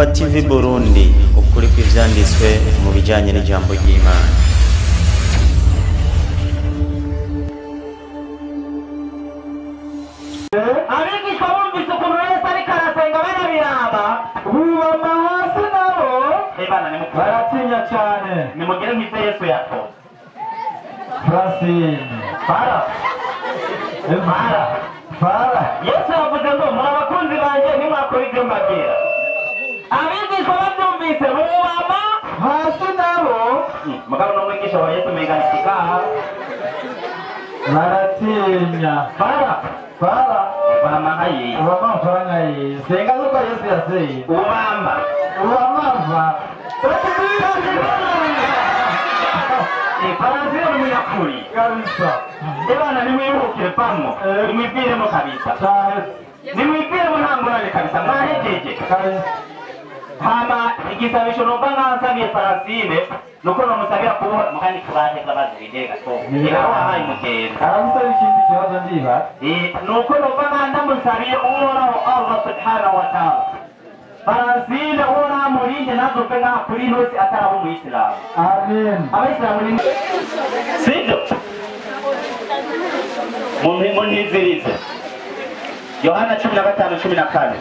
TV Burundi, ukuri kw'ivyanditswe mu bijanye n'ijambo ry'Imana. Abigishwa bumvise ukuntu Yesu ariko arasenga barabiraba, bubama hasi nabo baratinya cyane. Nimugire nk'ivyo Yesu yakoze. Francine Fara Fara Fara, Yesu yavuze ngo muri abakunzi banje nimwakora ibyo mbabwira. Abigishwa babyumvise bubama hasi nabo mugabo n'umwigisha wa Yesu meganisika baratinya. Fara Fara ubama nka Yesu, ubama mfara nka Yesu, senga nk'uko Yesu yaseye. Ubamba ubama mva Francine ni umunyakuri kabisa. Ebana nimwihukire pamwo, nimwibwiremo kabisa, nimwibwiremo nta ngorane kabisa, mwahejeje kabisa. Hama igisabisho numva nkansabiye Francine nuko nomusabira kubohora mugani kubaheza bazibidega to iraho wahaye umugenzi. Aramusaba ikindi kibazo ndiba. Nuko numva nkandamusabiye Uhoraho Allah subhanahu wa ta'ala, Francine Uhoraho amurinde ntazopfe nkaha kuri ino si ataraba umuyisilamu. Amen. Abayisilamu ni sibyo muntizirize Yohana 15:14.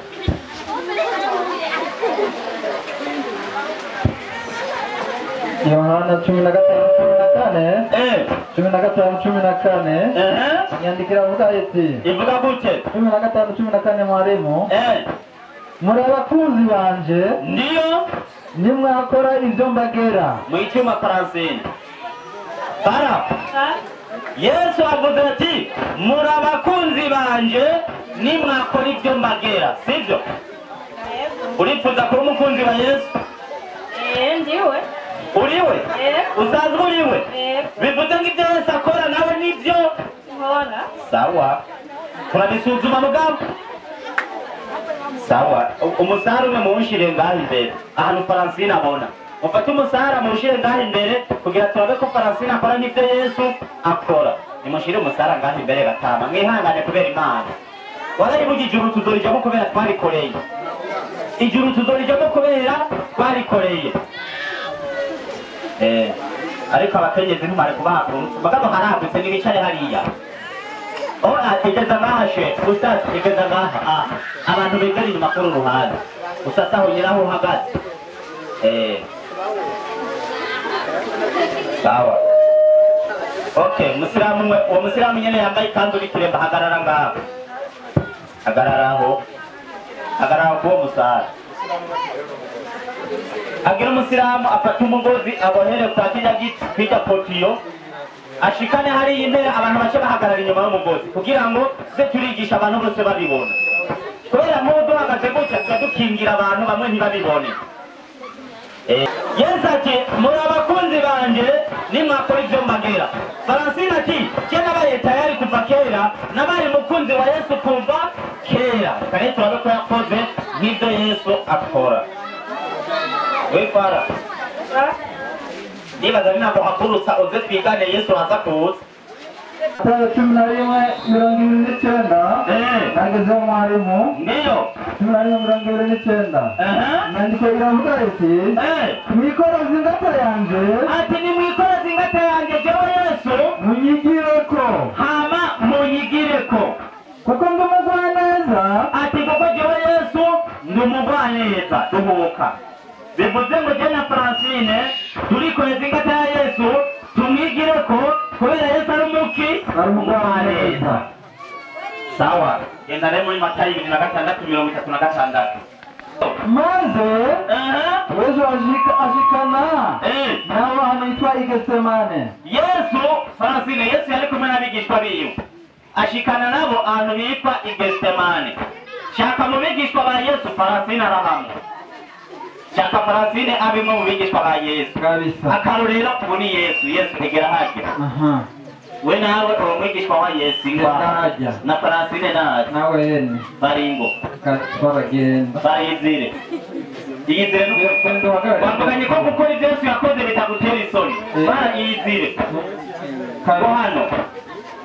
Yohana 15:14. 15:14. Inyandiko iravuga iti, ivuga gute? 15:14 mwarimu. Muri abakunzi banje ndiyo nimwakora ibyo mbagera. Mu icyuma Francine Fara, Yesu avuze ati muri abakunzi banje nimwakora ibyo mbagera, sibyo? Urifuza kuba umukunzi wa Yesu? Ndiwe. Uriwe? Usanzwe uriwe? Bivuze ngo ibyo Yesu akora nawe nibyo nkora. Sawa, turabisuzuma mugabo. Sawa, umusara umwe muwushire ngaha imbere ahantu Francine abona. Mufate umusara muwushire ngaha imbere kugira turabe ko Francine akora n'ibyo Yesu akora. Nimushire umusara ngaha imbere gatama, mwihangane kubera Imana. Warayibuga ijuru tuzorijamo kubera twarikoreye. Ijuru tuzorijamo kubera twarikoreye. Ariko abakenyezi ntumare kubahagurutsa mugabo haragutse n'ibicare hariya. Igeza ngaha she ustaz, igeza ngaha abantu begera inyuma kuri uruhande. Ustaz aho nyiraho uhagaze. Sawa. Okay, musilamu mwe, uwo musilamu nyene yambaye ikanzu n'ikiremba hagarara ngaho. Hagararaho. Hagararaho kuwo musara. Agira umusilamu afata umugozi abohere kwa kirya giti kwirya potiyo, ashikane hariya imbere abantu bace bahagarara inyuma y'umugozi kugira ngo tuze turigisha abantu bose babibona. Kubera nk'ubu duhagaze gutya tuba dukingira abantu bamwe ntibabibone. Yesu ati muri abakunzi banje nimwakora ibyo mbagera. Francine ati je nabaye tayari kuva kera, nabaye umukunzi wa Yesu kuva kera. Kare turabe ko yakoze nk'ibyo Yesu akora. We Fara, nibaza ninaguhagurutsa uze twigane Yesu aza kuza. 11:29. Nagezeho mwarimu. Ndiyo. 11:29. Inyandiko iravuga iti mwikoreze ingata yanje. Ati nimwikoreze ingata yanje jewe Yesu munyigireko. Hama munyigireko. Kuko ndi umugwaneza. Ati kuko jewe Yesu ndi umugwaneza. Duhuka. Bivuze ngo je na Francine turikoreza ingata ya Yesu tumwigireko kubera Yesu ari umuki umugwaneza. Sawa, genda rero muri Matayo 26:36. Maze Yesu ashikana nabo ahantu hitwa i Getsemane. Yesu Francine, Yesu yari kumwe n'abigishwa biwe ashikana nabo ahantu bitwa i Getsemane. Shaka mu bigishwa ba Yesu Francine arahamwe. Shaka Francine abimwe mu bigishwa ba Yesu kabisa. Akarorero ubu ni Yesu. Yesu ntigera hajya. We nawe uri umwigishwa wa Yesu ingwa na Francine naje nawe yene baringo baragenda bariyizire iyizire wavuganye ko gukora ibyo Yesu yakoze bitagutera isoni. Bariyizire ko hano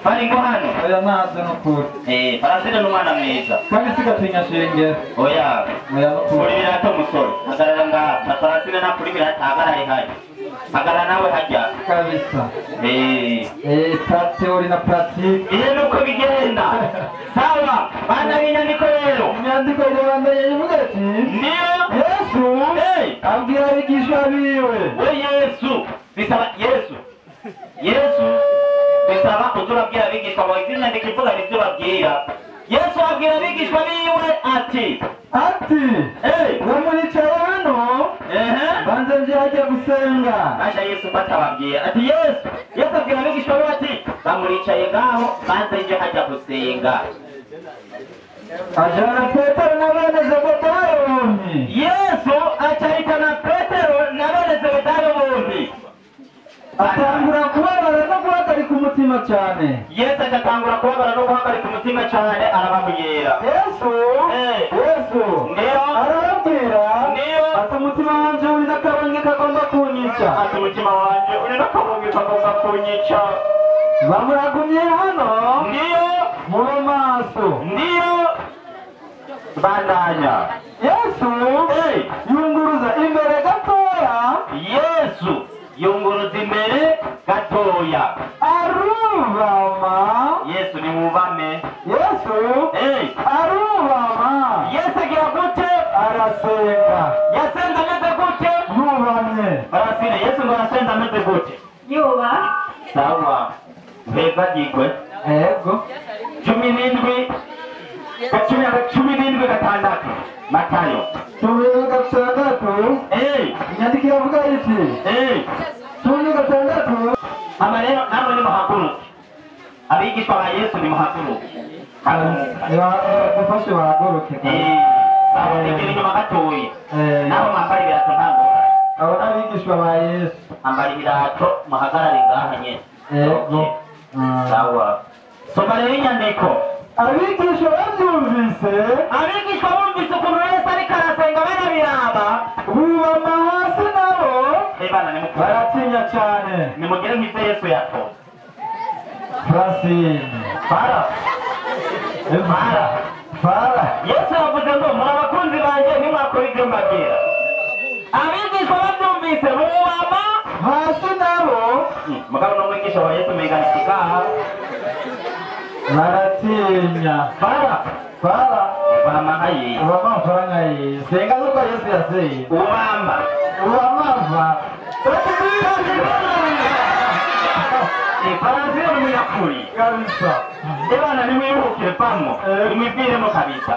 Fari ngo hano. Oya naze nukuri. Francine ni umwana mwiza. Kandi sigatinya shengero. Oya. Oya nukuri. Kuri ibirato musore. Hagarara ngaha. Na Francine ntakuri ibirato hagarare hajya. Hagarara nawe hajya. Kabisa. Théorie na pratique. Iyo nuko bigenda. Sawa. Bana b'inyandiko rero. Inyandiko irabandanya ivuga ati niyo Yesu abwira abigishwa biwe. We Yesu. Bisaba Yesu. Yesu bisaba uzurabwira abigishwa bawe inyandiko ivuga nibyo babwira. Yesu abwira abigishwa biwe ati we muricaye hano banze nje gusenga. Basha Yesu batababwiye ati Yesu abwira abigishwa biwe ati bamuricaye ngaho banze nje hajya gusenga. Ajana Petero na bene Zebedayo bombi. Yesu acarikana Petero na bene Zebedayo bombi. Atangura kubabara no guhagarika umutima cyane. Yesu agatangura kubabara no guhagarika umutima cyane arababwira. Yesu arababwira ati umutima wanje uri n'akabonge kagomba kunyica. Ati umutima wanje uri n'akabonge kagomba kunyica. Bamuragumye hano niyo mube maso. Niyo bandanya. Yesu yunguruza imbere gatoya. Yesu yunguruza imbere gatoya. Arubama. Yesu ni wubame. Yesu arubama. Yesu agira gute? Arasenga. Yasenze ameze gute? Yubamye. Barasine Yesu ngo arasenze ameze gute? Yuba. Sawa. Mbega gigwe. Ego. 17 16 Matayo. 16. Inyandiko iravuga iti 16. Ama rero namwe nimuhaguruke. Abigishwa ba Yesu nimuhaguruke. Nibafashe bahaguruke. Sawa, tegera inyuma gatoya. Naho mwambara ibirato nta ngorane. Abo ni abigishwa ba Yesu. Ambara ibirato muhagarare ngaha nyene. Ego. Sawa. Soma rero inyandiko. Abigishwa babyumvise. Abigishwa bumvise ukuntu Yesu ariko arasenga barabiraba. Bubama hasi nabo. Baratinya cyane. Nimugire nk'ibyo Yesu yakoze. Francine. Fara. Fara. Fara. Yesu yavuze ngo muri abakunzi banjye nimwakora ibyo mbabwira. Abigishwa babyumvise bubama hasi nabo. Mugabo n'umwigisha wa Yesu meganisikaha. Baratinya. Fara. Fara. Ubama nka Yesu. Ubama mfara nka Yesu. Senga z'uko Yesu yaseye. Ubamba. Ubama mva. Francine ni umunyakuri. Kabisa. Ebana nimwihukire pamwo. Nimwibwiremo kabisa.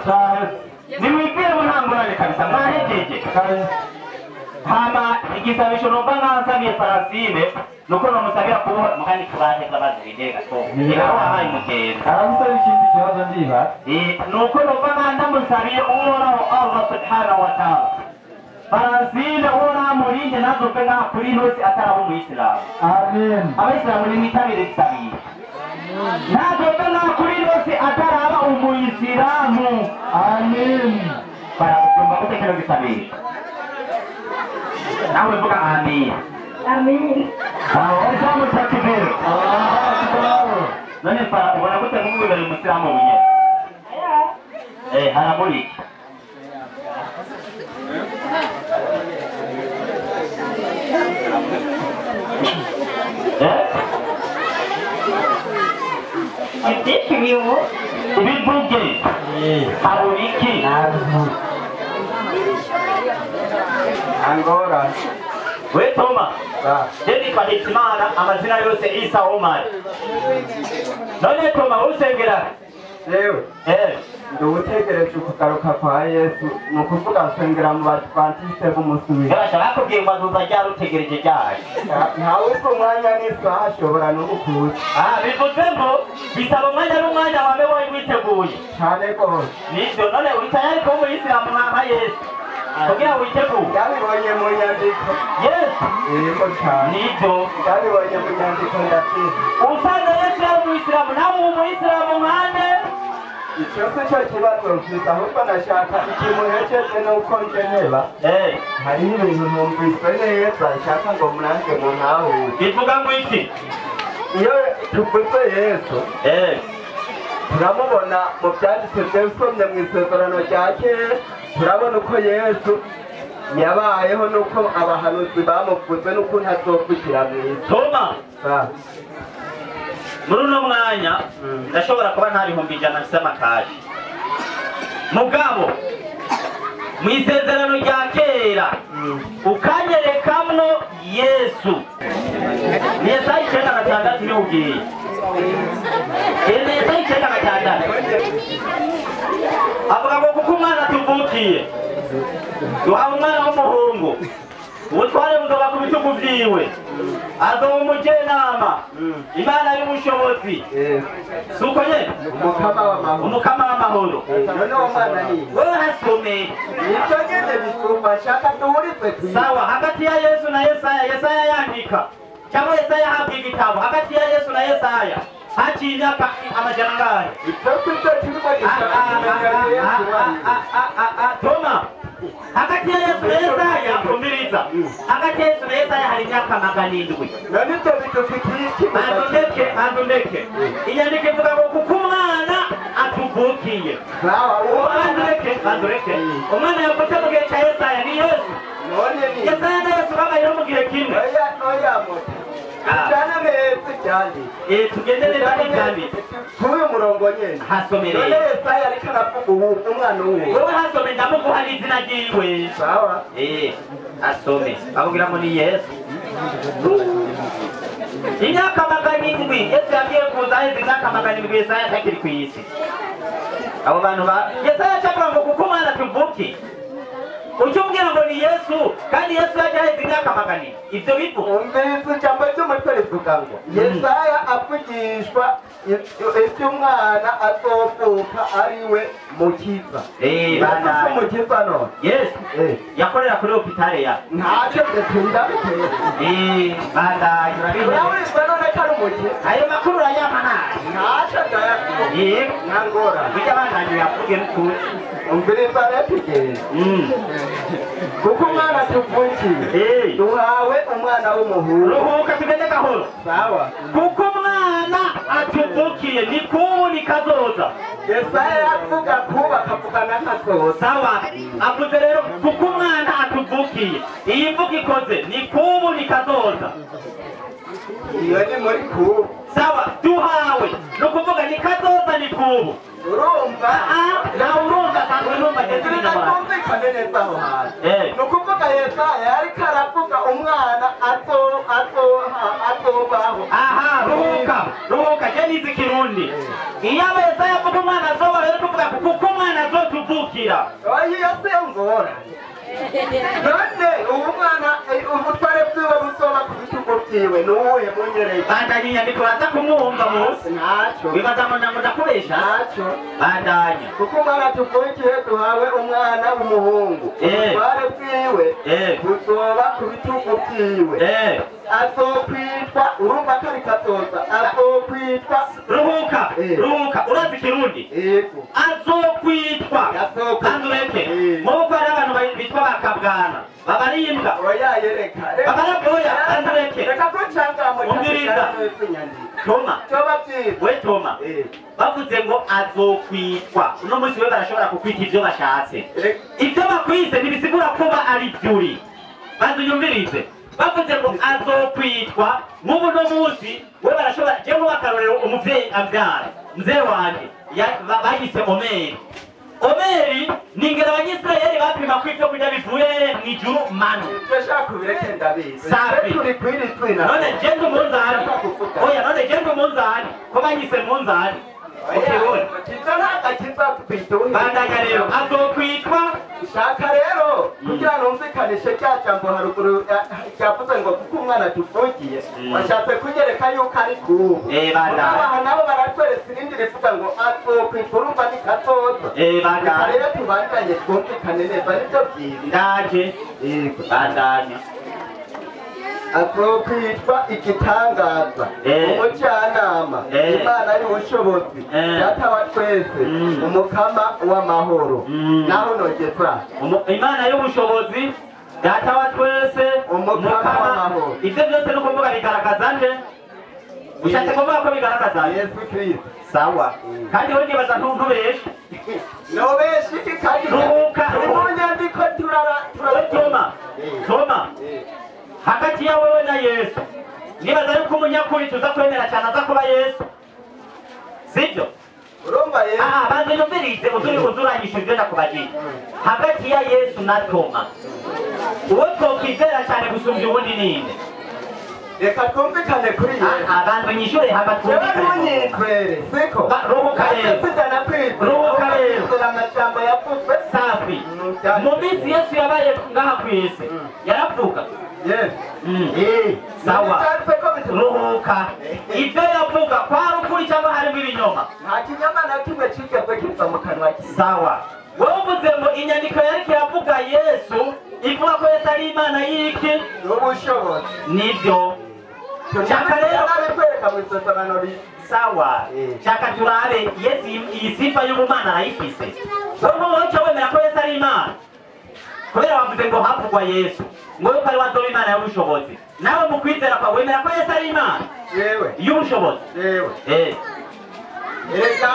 Nimwibwiremo nta ngorane kabisa. Mwahejeje. Kabisa. Hama igisabisho numva nkansabiye Francine nuko nomusabira kubohora mugani kubaheza bazibidega gato. Iraho wahaye umugenzi. Aramusaba ikindi kibazo ndiba. Nuko numva nkandamusabiye Uhoraho Allah subhanahu wa ta'ala. Francine uhoraho amurinde ntazopfe nkaho kuri ino si ataraba umuyisilamu. Amen. Abayisilamu nimwitabire isabisho. Ntazopfe nkaho kuri ino si ataraba umuyisilamu. Amen. Barakubyumva gute kino gisabisho? Nawe vuga amin. Amin. Waislamu takbir. None fara ubona gute nk'ubu bari umusilamu bunye? Haraburi. Ibyinshi bibu. Ibivuge. Haruriki. Angora. We Toma. Dedi Hitimana amazina yose Isa Omar. None Toma usengera. Yewe. Ndutegereje ukugaruka kwa Yesu ni ukuvuga nsengera mu Badventiste b'umusubiro. Yarasha bakubwiye ngo azuza ryari utegereje ryari. Ntawe uzi umwanya n'isaha ashobora no kuza. Bivuze ngo bisaba umwanya n'umwanya wawe wari witeguye. Cyane rwose. Nibyo none uri tayari kuba umuyisilamu nka Yesu. Kugira witeguye. Ndabibonye mu nyandiko. Yesu. Yego cyane. Nibyo. Ndabibonye mu nyandiko ndatinya. Usanga Yesu yari umuyisilamu nawe uba umuyisilamu nkande. Icyo si cyo kibazo mfite ahubwo nashaka ikimuhejeje nuko ngenera. Hariho ibintu numvise neza nshaka ngo murange muntahure. Bivuga ngo iki? Iyo tuvuze Yesu turamubona mu byanditse byasomye mu isezerano rya kera, turabona uko Yesu yabayeho n'uko abahanuzi bamuvuze n'ukuntu azovukira mu isi. Toma, muri uno mwanya ndashobora kuba nta 100,000 mfise amakashi, mugabo mu isezerano rya kera ukanyerekamwo Yesu. Ni Yesaya 9:6 niho ugiye. Ni Yesaya 9:6 avuga ngo kuko umwana tuvukiye duhawe umwana w'umuhungu, ubutware buzoba ku bitugu vyiwe, azoba umujyanama, Imana y'ubushobozi. Suko nyene umukama w'amahoro. None uwo mwana ni wewe hasome nivyo nyene bisumba nshaka duhurize. Sawa, hagati ya Yesu na Yesaya, Yesaya yandika cyangwa Yesaya ahabwa igitabo, hagati ya Yesu na Yesaya haciye imyaka amajana angahe? Ivyo sivyo turimo dushaka kumenya Yesu wari. Toma, hagati ya Yesu na Yesaya, umviriza, hagati ya Yesu na Yesaya hari imyaka 700. None ivyo bidufitiye iki? Bandundeke, bandundeke. Inyandiko ivuga ngo kuko umwana atuvukiye. Sawa, bandureke, bandureke. Umwana yavutse mu gihe cya Yesaya ni Yesu. None ni Yesaya na Yesu babayeho mu gihe kimwe. Oya, oya moto. Tujane neza ivyanditse. Tugende neza n'ivyanditse. Kuri uyu murongo nyene. Hasomereye. None Yesaya ariko aravuga ubu umwana uwo. Wowe hasome ndamuguha n'izina ryiwe. Sawa. Asome. Bakubwira ngo ni Yesu. Imyaka 700 Yesu yagiye kuza aheze imyaka 700 Yesaya atakiri ku isi. Abo bantu ba Yesaya acavuga ngo kuko umwana tuvukiye. Ucyumbwira ngo ni Yesu kandi Yesu yaje aheze imyaka 400. Ivyo bivuga. Umviriza ijambo ry'umutwe rivuga ngo Yesaya avugishwa ivy'umwana azovuka ari we mukiza. Bana mukiza none. Yesu yakorera kuri hopitale ya. Ntacyo ndabiteye. Bana urabizwa none ko ari umukiza. Ayo makuru urayampa nabi. Ntacyo ndayakuye. Yego. Nta ngorane. Burya bandanye yavuge n'ukuri. Umviriza rero tugende. Kuko umwana tuvukiye duhawe umwana w'umuhungu. Ruhuka tugende gahoro. Sawa. Kuko umwana atuvukiye ni kubu ni kazoza. Yesaya yavuga kuba akavuga n'akazoza. Sawa. Avuze rero kuko umwana atuvukiye. Iyi mvugo ikoze ni kubu ni kazoza. Iyo ni muri kubu. Sawa, duhawe. Ni ukuvuga ni kazoza ni kubu. Urumva? Nawe urumva sanzwe numva ndetse n'amara. Twumvikane neza aho hantu. Ni ukuvuga Yesaya yariko aravuga umwana azobaho. Aha, ruhuka, ruhuka, je nize Kirundi. Iyo aba Yesaya avuga umwana azobaho, yari kuvuga kuko umwana azotuvukira. Oya, iyo siyo ngorane. None ubu mwana ubutware bwiwe buzoba ku bitugu vyiwe nuwuhe munyereye? Bandanya inyandiko baza kumwumva munsi. Ntaco. Wibaza ngo ndakubesha? Ntaco. Bandanya. Kuko umwana tuvukiye duhawe umwana w'umuhungu. Ubutware bwiwe buzoba ku bitugu vyiwe. Azokwitwa, urumva ko ari kazoza, azokwitwa. Ruhuka, ruhuka, urazi Kirundi? Yego. Azokwitwa. Bandureke. Mubu hari abantu bitwa bakabwana. Babarimbwa. Oya yereka. Babaraboya, bandureke. Reka ko ncanga Umviriza. Toma. Vyoba vyiza. We Toma. Bavuze ngo azokwitwa. Uno munsi we barashobora kukwita ivyo bashatse. Ivyo bakwise ntibisigura kuba ari vyuri. Bandunyumvirize. Bavuze ngo azokwitwa nk'ubu no munsi we barashobora je nkuba akarorero umuvyeyi avyara mzee wanje bayise Omeri. Omeri ni ingero abanyisirayeli bapima ko ivyo kurya bivuye mw'ijuru manu. Ivyo shaka kubireke ndabizi. Safi. Turi kw'iri zina. None je ndi umunzani. Oya none je ndi umunzani. Ko banyise munzani. Bandanya rero azokwitwa. Shaka rero kugira numvikanishe rya jambo haruguru ryavuze ngo kuko umwana tuvugiye washatse kunyereka yuko ari kubu. Abaha nabo baratweretse irindi rivuga ngo azokwitwa, urumva ni kazoza. Bandanya rero tubandanye twumvikane neza nivyo vyiza. Ndaje. Bandanya. Azokwitwa igitangaza, umujyanama, Imana y'ubushobozi, Data wa twese, umukama w'amahoro. Naho nogeza Imana y'ubushobozi, Data wa twese, umukama w'amahoro. Ivyo byose ni ukuvuga bigaragaza nde? Ushatse kuvuga ko bigaragaza Yesu Kristo. Sawa. Kandi wewe nibaza ntubeshe. Nobeshe iki kandi ruhuka mu nyandiko turara Toma. Toma. Hagati ya wewe na Yesu. Nibaza yuko umunyakuri tuza kwemera cyane aza kuba Yesu. Sibyo? Urumva Yesu. Banze numvirize uzuranyisha ibyo nakubajije. Hagati ya Yesu na Toma. Uwo twokwizera cyane gusumbya uwundi ninde? Reka twumvikane kuri Yesu. Abantu nyishure hama twumvikane. Siko. Ruhuka rero. Ruhuka rero. Amajambo yavuzwe safi. Mu minsi Yesu yabaye ngaha ku isi. Yaravuga. Yes. Sawa. Ruhuka. Ibyo yavuga kwari ukuri cyangwa harimo ibinyoma? Nta kinyoma na kimwe cigeze kiva mu kanwa kiwe. Sawa. Wowe uvuze ngo inyandiko yariko iravuga Yesu ivuga ko Yesu ari Imana y'iki? Y'ubushobozi. Nibyo. Shaka rero nabikwereka mu isezerano rishya. Sawa. Shaka turabe Yesu iyi sifa y'ubumana arayifise. Wowe uca wemera ko Yesu ari Imana? Kubera bavuze ngo havugwa Yesu ngo yuko ari wazoba Imana y'ubushobozi. Nawe mu kwizera kwawe wemera ko Yesu ari Imana? Yewe. Y'ubushobozi. Yewe. Erega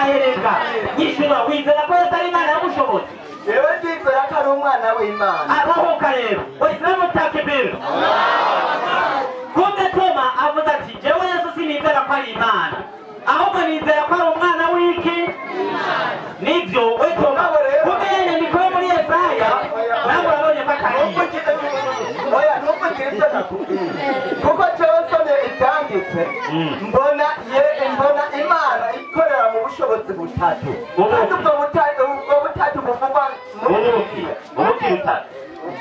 erega nyishura wizera ko Yesu ari Imana y'ubushobozi? Yewe ndizera ko ari umwana w'Imana. Aruhuka rero. Waislamu takbir. Kumbe Toma avuze ati jewe Yesu sinizera ko ari Imana, ahubwo nizera ko ari umwana w'iki? Nibyo we Toma. Kumbe inyandiko yo muri Yesaya nawe urabonye ko atari. Oya ntuvugire ibyo nakubwiye. Kuko jewe nsomye ibyanditse mbona mbona Imana ikorera mu bushobozi butatu. Kandi ubwo butatu buvugwa muri Bibiliya.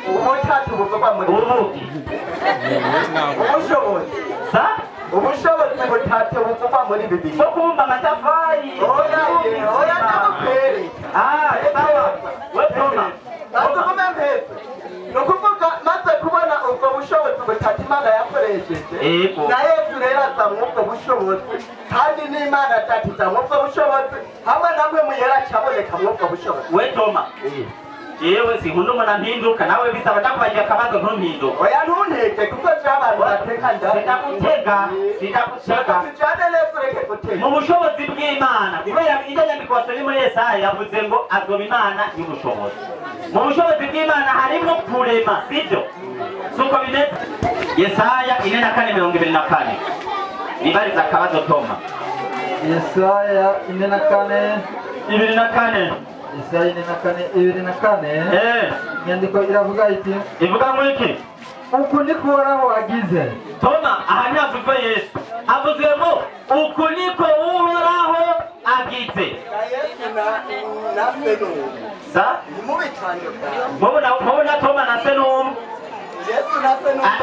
Ubutatu buvugwa muri ubushobozi. Ubushobozi butatu buvugwa muri Bibiliya. Bwo kubumba amatafari. Oya oya ndabukwereka. Sawa. We Toma. Ndakuvuga mpetse. Ni ukuvuga maze kubona ubwo bushobozi butatu Imana yakoresheje. Na Yesu rero aza mw'ubwo bushobozi, kandi n'Imana Data iza mw'ubwo bushobozi, hamwe namwe muyera acaboneka mw'ubwo bushobozi. We Toma. Yewe sinkunda umuntu ampinduka, nawe bisaba ndakubagira akabazo ntumpinduke. Oya ntuntege kuko jewe abantu bateka ndakutega, sindagutega. Tujane neza ureke gutega. Mu bushobozi bw'Imana, kubera irya nyandiko wasomye muri Yesaya yavuze ngo azoba Imana y'ubushobozi. Mu bushobozi bw'Imana harimo kurema, sibyo? Suko bimeze. Yesaya 4:24. Nibariza akabazo Toma. Yesaya 4:24. 24. Yesaya 4:24. Inyandiko iravuga iti. Ivuga ngo iki? Uku niko Uhoraho agize. Toma aha ntihavuzwe Yesu. Havuze ngo uku niko Uhoraho agize. Sa? Mubona Toma na se n'umwe.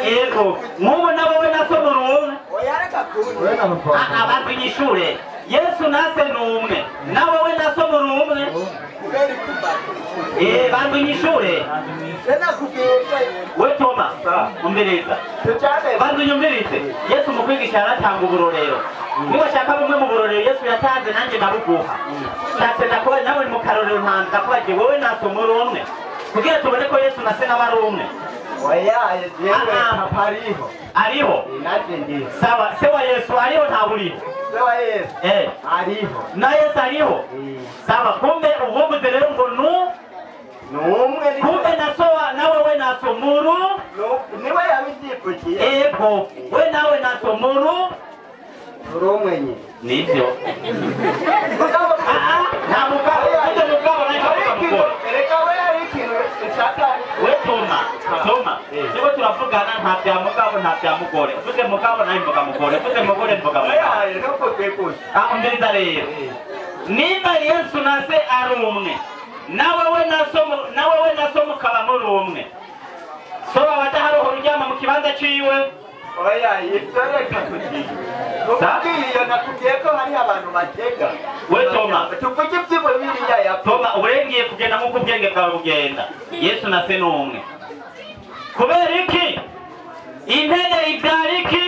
Ego. Mubona wowe na so muri umwe. Abantu nyishure. Yesu na se n'umwe. Na wowe na so muri umwe. Bantu nyishure. We Toma, umviriza. Bantu nyumvirize. Yesu mu kwigisha yaratanga uburorero. Niba shaka bumwe mu burorero Yesu yatanze nanjye nabuguha. Nshatse ndakuba nawe mu karorero ntanze ndakubagiye wowe na so muri umwe. Kugira tubone ko Yesu na se nawe ari umwe. Oya yewe papa ariho. Ariho? Nanjye ndiho. Sawa, se wa Yesu ariho ntawe uriho? Se wa Yesu. Ariho. Na Yesu ariho? Sawa, kumbe uvuze rero ngo nu numwe kumbe na so nawe we na so muru niwe yabivyivugiye. Ego, we nawe na so muru urumwe nyine. Nivyo. Nta mugabo, nta mugabo nawe mugore. Erega we hari ikintu nshaka. We Toma, Toma. Nibo turavugana nta bya mugabo nta bya mugore. Uvuze mugabo nawe mvuga mugore, uvuze mugore mvuga mugabo. Oya, ntuvuge gutyo. Umviriza rero. Nimba Yesu na se ari umwe, nawe we na so nawe we na so mukaba muri umwe. So abadaharoho uryama mu kibanza ciwe. Oya, ibyo reka tugiye. Nakubwiye nakubwiye ko hari abantu batega. We Toma, tuvuge iby'ibo biriya ya Toma, urengeye kugenda nk'uko ubwenge bwawe bugenda. Yesu na se n'umwe. Kubera iki? Impene ibyara iki?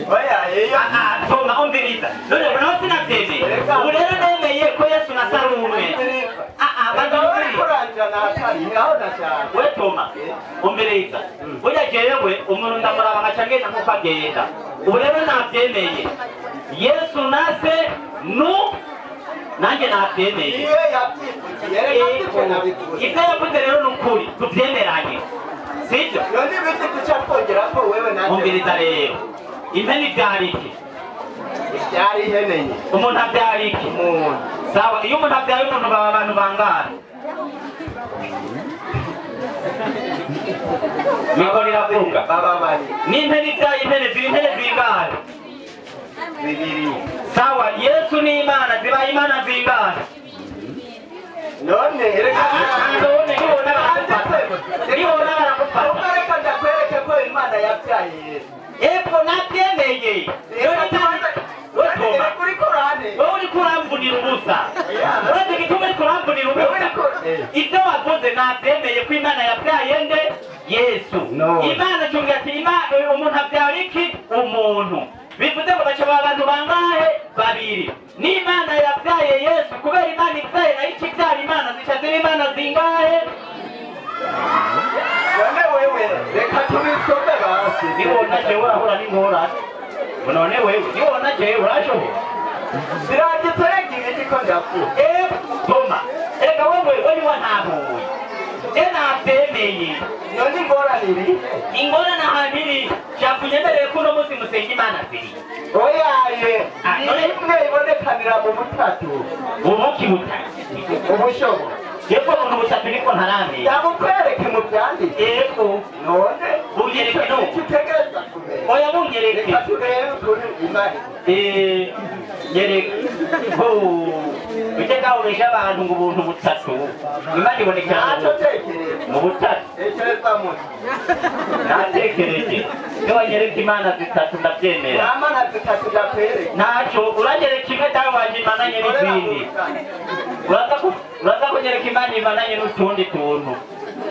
Oya, iyo Toma umviriza. None nawe sinabyemeye. Ubu rero nemeye ko Yesu na se ari umwe. gutererana hatari ngaho ndashaka. We Toma, umviriza. Burya jewe umuntu ndamuraba nkaca ngenda nkuko agenda. Ubu rero nabyemeye. Yesu nase nu nanjye nabyemeye. Niwe yabyivugiye, reka sibyo nabivuze. Ibyo yavuze rero ni ukuri, tubyemeranye. Sibyo? None ibindi duca twongera ko wewe nanjye. Umviriza rero. Impene ibyara iki? Ibyara ihene nye. Umuntu abyara iki? Umuntu. Sawa, iyo umuntu abyaye umuntu baba abantu bangana. Niko riravuga. Baba bari. N'impene ibyaye impene ziri impene zingana. Zibiri. Sawa, Yesu ni Imana, zibaye Imana zingana. None reka none nibona barakufata. Nibona barakufata. Ubwo reka ndakwereke ko Imana yabyaye Yesu. Epfo nabyemeye. Uri kurane. Wowe uri kuramvunira ubusa. Uretse igituma uri kuramvunira ubusa. Ibyo wavuze nabyemeye ko Imana yabyaye nde? Yesu. Imana cyongera ati Imana umuntu abyara iki? Umuntu. Bivuze ngo baca abantu bangahe? Babiri. N'Imana yabyaye Yesu kubera Imana ibyaye nayo ikibyara Imana zica ziba Imana zingahe? None wewe reka tubisome basi. Nibona jewe urahura n'ingorane. None wewe nibona jewe urashoboye. Birageze reka ibindi ko ndapfuye. Toma, reka wewe wewe wantahuye. Je nabyemeye. None ingorane iri? Ingorane ahantu iri shakunyemereye ko uno munsi musenga Imana ziri. Oyaye, ni imwe ibonekanira mu butatu. Ubuki butatu. Ubushobo. Yego umuntu butatu niko ntaramenya. Ndabukwereke mu byanditse. Yego. None bunyereke no. Icyo utegereza kumenya. Oya bunyereke. Reka turebe ukuntu Imana. Nyereke. Ujye gahobesha abantu ngo ubuntu butatu. Imana ibonekera Ntacyo tekereza. mu butatu. Tekereza muti. Natekereje. Iyo wanyereka Imana zitatu ndabyemera. Nta mana zitatu ndakwereka. Ntacyo uranyereka imwe dawe wanjye imananye n'izindi. Uraza kunyereka Imana imananye n'utundi tuntu.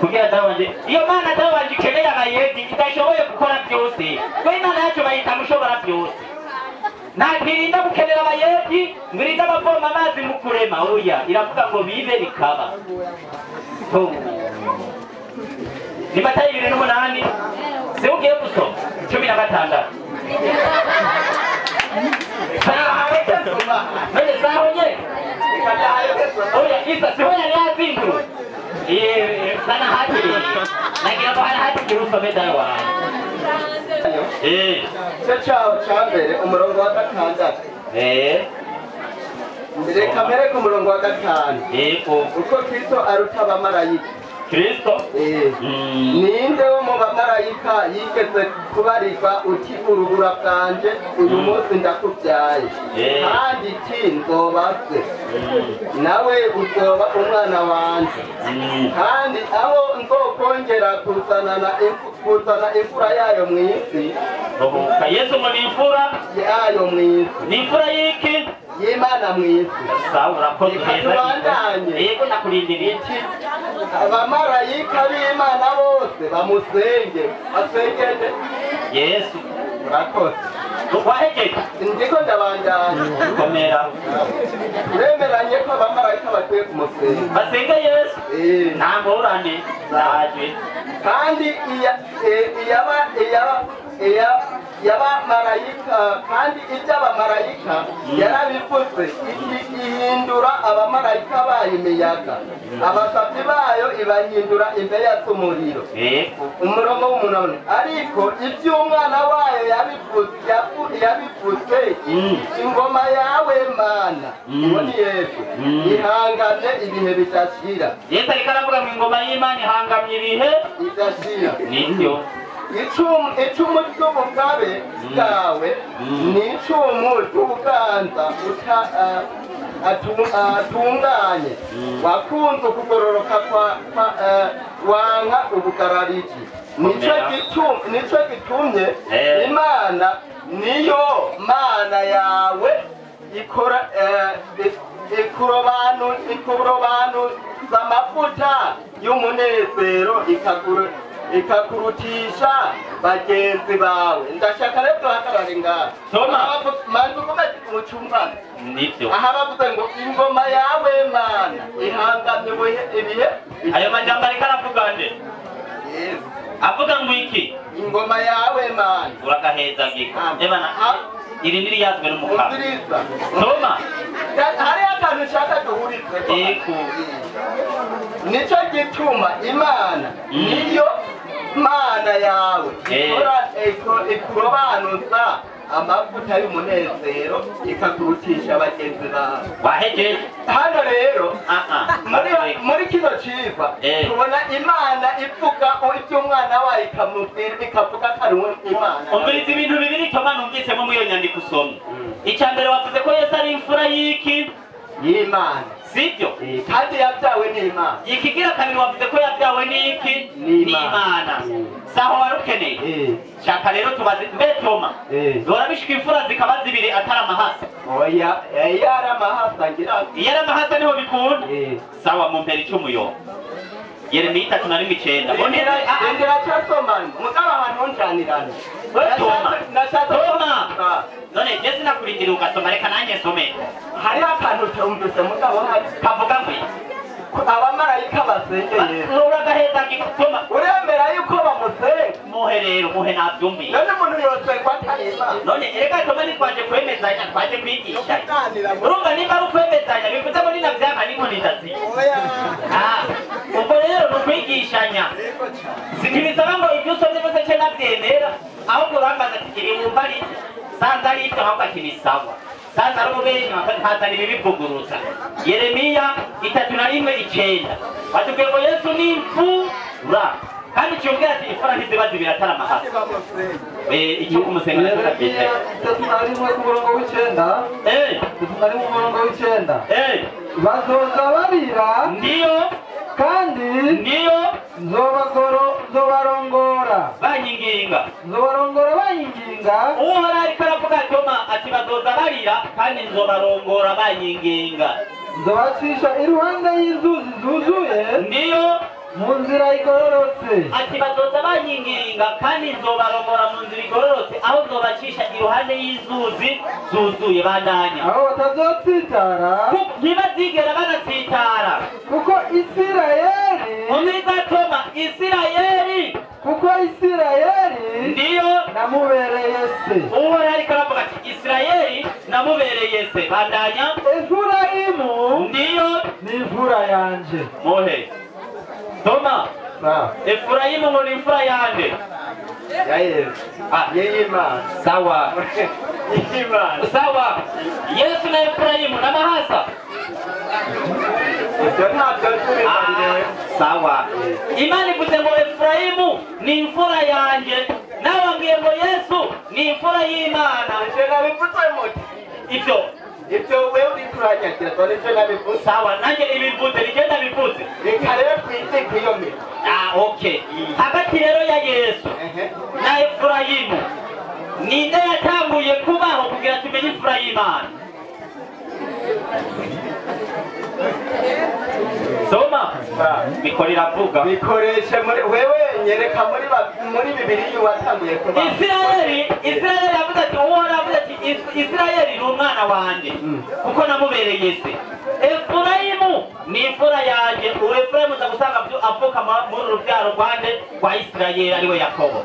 Kugira dawe wanjye iyo mana dawe wanjye ikeneye abayedi idashoboye gukora byose. Ko Imana yacu bayita mushobora byose. Ntirinda gukenera abayedi ngo irinde abavoma amazi mu kurema. Oya, iravuga ngo bibe bikaba. Ni Matayo 28 si ugiye gusoma 16. None saho nye? Oya, isa siho yari yazinduwe. Sana hakiri. Nagira ngo hari hakiri usome dawe wanjye. Igice cyaho cya mbere umurongo wa 6. Reka mbere ku murongo wa 5. Uko Kristo aruta abamarayika. Kristo? Ninde wo mu bamarayika yigeze kubarirwa uti urubura bwanje uyu munsi ndakubyaye, kandi iti nzoba se, nawe uzoba umwana wanje, kandi aho nzokongera kuzana imfura yayo mu isi. Yesu ngo ni imfura yayo mu isi. Ni imfura y'iki? Y'Imana mu isi. Sawa, urakoze neza. Tubandanye. Yego ndakurindiriye. Abamarayika b'Imana bose bamusenge, basengere Yesu. Urakoze. Wahejeje? Ndiko ndabandanya. Komera. Uremeranye ko abamarayika bakwiye kumusenga. Basenge Yesu? Nta ngorane. Ndaje. Kandi yabamarayika kandi iby'abamarayika yarabivuze ihindura abamarayika bayo imiyaga, abasabyi bayo ibahindura imbeya z'umuriro. Umurongo w'umunani. Ariko iby'umwana wayo yabivuze ingoma yawe Mana, uwo ni Yesu, ihanganye ibihe bidashira. Yesu ariko aravuga ngo ingoma y'Imana ihangamye ibihe bidashira. Nibyo. Icumu ry'ubugabe bwawe ni icumu ry'ubuganza atunganye, wakunze ukugororoka wanka ubugarariji. Nicyo gitumye Imana niyo Mana yawe ikora ikurobanuza amavuta y'umunezero Ikakurutisha bagenzi bawe. Ndashaka rero duhagarare ngaha. Toma. Manzi uvuga mu cyumba. Nivyo. Aha bavuze ngo ingoma yawe Mana ihangamye ibihe. Ayo majambo ariko aravuga nde? Yesu. Avuga ngo iki? Ingoma yawe Mana. Urakaheza giko. Ebana iri niri yazwe n'umukama. Umviriza. Toma. Hari akantu nshaka duhurize. Yego. Nico gituma Imana niyo Mana yawe ikora ikurobanuza amavuta y'umunezero ikakurutisha bagenzi bawe. Wahejeje. Hano rero muri kino cigwa tubona Imana ivuga iby'umwana wayo ikamubwira ikavuga ko ari Imana. Umviriza ibintu bibiri Toma numvisemo muri iyo nyandiko usomye. Icya mbere wavuze ko Yesu ari imfura y'iki? Y'Imana. Sibyo? Kandi yabyawe n'Imana. Ikigira kabiri wavuze ko yabyawe n'iki? N'Imana. Saho wari ukeneye. Shaka rero tubaze mbe Toma. Dora bishika imfura zikaba zibiri atari amahasa. Oya, iyo ari amahasa ngira. Iyo ari amahasa niho bikunda. Sawa mumpera icumuyo. Yeremiya 31:9. Ndera cyasoma mugaba abantu njanirana. Toma. Toma. None je sinakurindira ugasoma reka nanjye nsome. Hari akantu utumvise mugabo hari kavuga ngo abamarayika basenge Yesu. Uragaheza Toma. Uremera yuko bamusenga. Muhe rero muhe nabyumviye. None umuntu yosengwa atari Imana. None erega Toma ntitwaje kwemezanya twaje kwigisha. Urumva nimba ari ukwemezanya bivuze ngo ninavyanka n'inkoni ndazica. Oya. Ubwo rero ni ukwigishanya. Ntibisaba ngo ibyo usomye byose ce nabyemera ahubwo urambaza ati ibi wumva ari iki? Sanze ari ibyo ahubwo ati ni sawa. Sanze ari ububenyi nkazana ibibivuguruza. Yeremiya 31:9 batubwiye ngo Yesu ni imfura. Kandi cyongera ati imfura ntiziba zibiri atari amahasa. Icyo kumusenga Yeremiya 31 ku murongo w'icenda. 31 ku murongo w'icenda. Bazoza barira. Ndiyo. Kandi ndiyo nzobarongora banyinginga. Nzobarongora banyinginga. Uhoraho ariko aravuga Toma ati bazoza barira kandi nzobarongora banyinginga. Nzobacisha iruhande y'inzuzi zuzuye. Ndiyo. Mu nzira igororotse. Ati bazoza banyinginga kandi nzobarongora mu nzira igororotse aho nzobacisha iruhande y'inzuzi zuzuye. Bandanya. Aho batazotsitara. Ntibazigera banatsitara. Kuko Isirayeli. Umviriza Toma, Isirayeli. Kuko Isirayeli. Ndiyo. Namubereye se. Uhoraho ariko aravuga ati Isirayeli namubereye se. Bandanya. Efurayimu. Ndiyo. Ni imfura yanje. Muhe. Toma. Efurayimu ngo ni imfura yanje. Ya Yesu. Y'Imana. Sawa. Y'Imana. Sawa. Yesu na Efurayimu n'amahasa. Ibyo ntabyo nsubiza. Sawa. Imana ivuze ngo Efurayimu ni imfura yanje. Nawe wambwiye ngo Yesu ni imfura y'Imana. Ibyo nabivuze muti. Ibyo. Ibyo wewe uri kuranyagira dore ibyo nabivuze. Sawa nanjye ibivuze nigenda bivuze. Reka rero twite kw'iyo mirimo. Okay. Hagati rero ya Yesu na Efurayimu ninde yatanguye kubaho kugira tumenye imfura y'Imana? Soma. Mikoro iravuga. Bikoreshe muri wewe nyereka muri Bibiliya watanguye kubaho. Isirayeli yavuze ati Uhoraho yavuze ati Isirayeli ni umwana wanje kuko namubereye se. Efurayimu ni imfura yanje. Uwo Efurayimu uza gusanga avuka muri urubyaro rwande rwa Isirayeli ariwe Yakobo.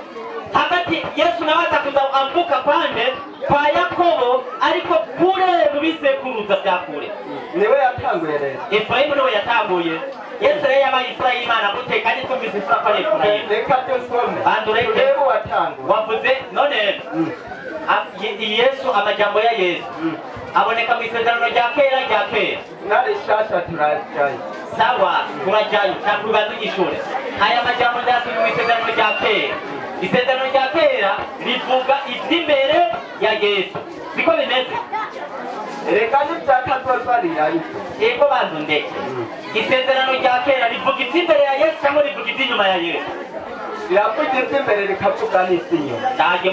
Hagati Yesu nawe aza kuza avuka kwande kwa Yakobo ariko kure mu bisekuruza bya kure. Niwe yatanguye rero. Efurayimu niwe yatanguye. Yesu rero yabaye imfura y'Imana gute kandi twumvise imfura ko ari Efurayimu. Reka dusome. Bandureke. Urebe uwatanguye. Wavuze none Yesu amajambo ya Yesu aboneka mu isezerano rya kera rya kera. Narishasha turajyayo. Sawa turajyayo ntabwo ishure. Aya majambo ndasomye mu isezerano rya kera. Isezerano rya kera rivuga iby'imbere ya Yesu. Siko bimeze? Reka n'ibyakazozarirayo. Yego bantu ndeke. Isezerano rya kera rivuga iby'imbere ya Yesu cyangwa rivuga iby'inyuma ya Yesu? Riravuga iby'imbere rikavuga n'iby'inyuma. Ndaje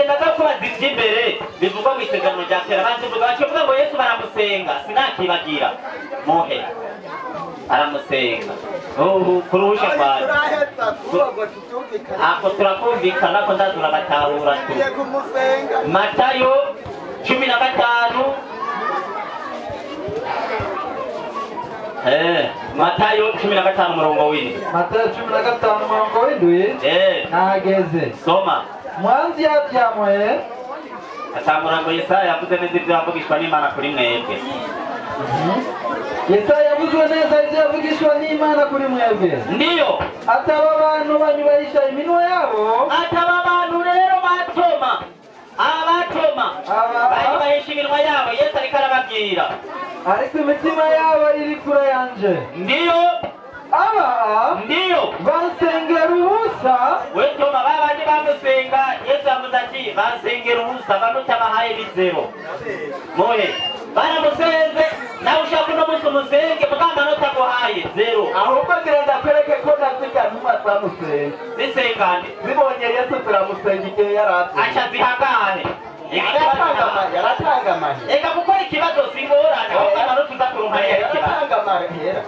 ndakubaza iby'imbere bivugwa mu isezerano rya kera. Bantu bavuga ngo Yesu baramusenga sinakibagira. Muhe. Aramusenga. Kurusha kwawe. Ako turakumvikana ko ndazura batahura tu. Matayo 15. Matayo 15 murongo w'indwi. Matayo 15 murongo w'indwi. Nahageze. Soma. Mwanzi yavyamwe. Atangura ngo Yesaya yavuze neza ibyo yavugishwa n'Imana kuri mwebwe. Yesaya yavuze neza ibyo yavugishwa n'Imana kuri mwebwe. Ndiyo. Ataba abantu banyubahisha iminwa yabo. Ataba abantu rero batoma. Abatoma. Banyubahisha iminwa yabo. Yesu ariko arababwira. Ariko imitima yabo iri kure yanje. Ndiyo. Aba. Ndiyo. Bansengera ubusa. We Toma babandi bamusenga. Yesu avuze ati bansengera ubusa banutabahaye bizero. Moye. Baramusenze nawe ushaka uno munsi umusenge muga amanota aguhaye zero. Ahubwo ngira ndakwereke ko nazirya ntumwa zamusenga. Zisengane. Zibonye Yesu ziramusenga igihe yari aca zihagane. Yaratanga amahera. Eka gukora ikibazo si ingorane ahubwo amanota uza kuronka yari ikibazo. Yaratanga amahera.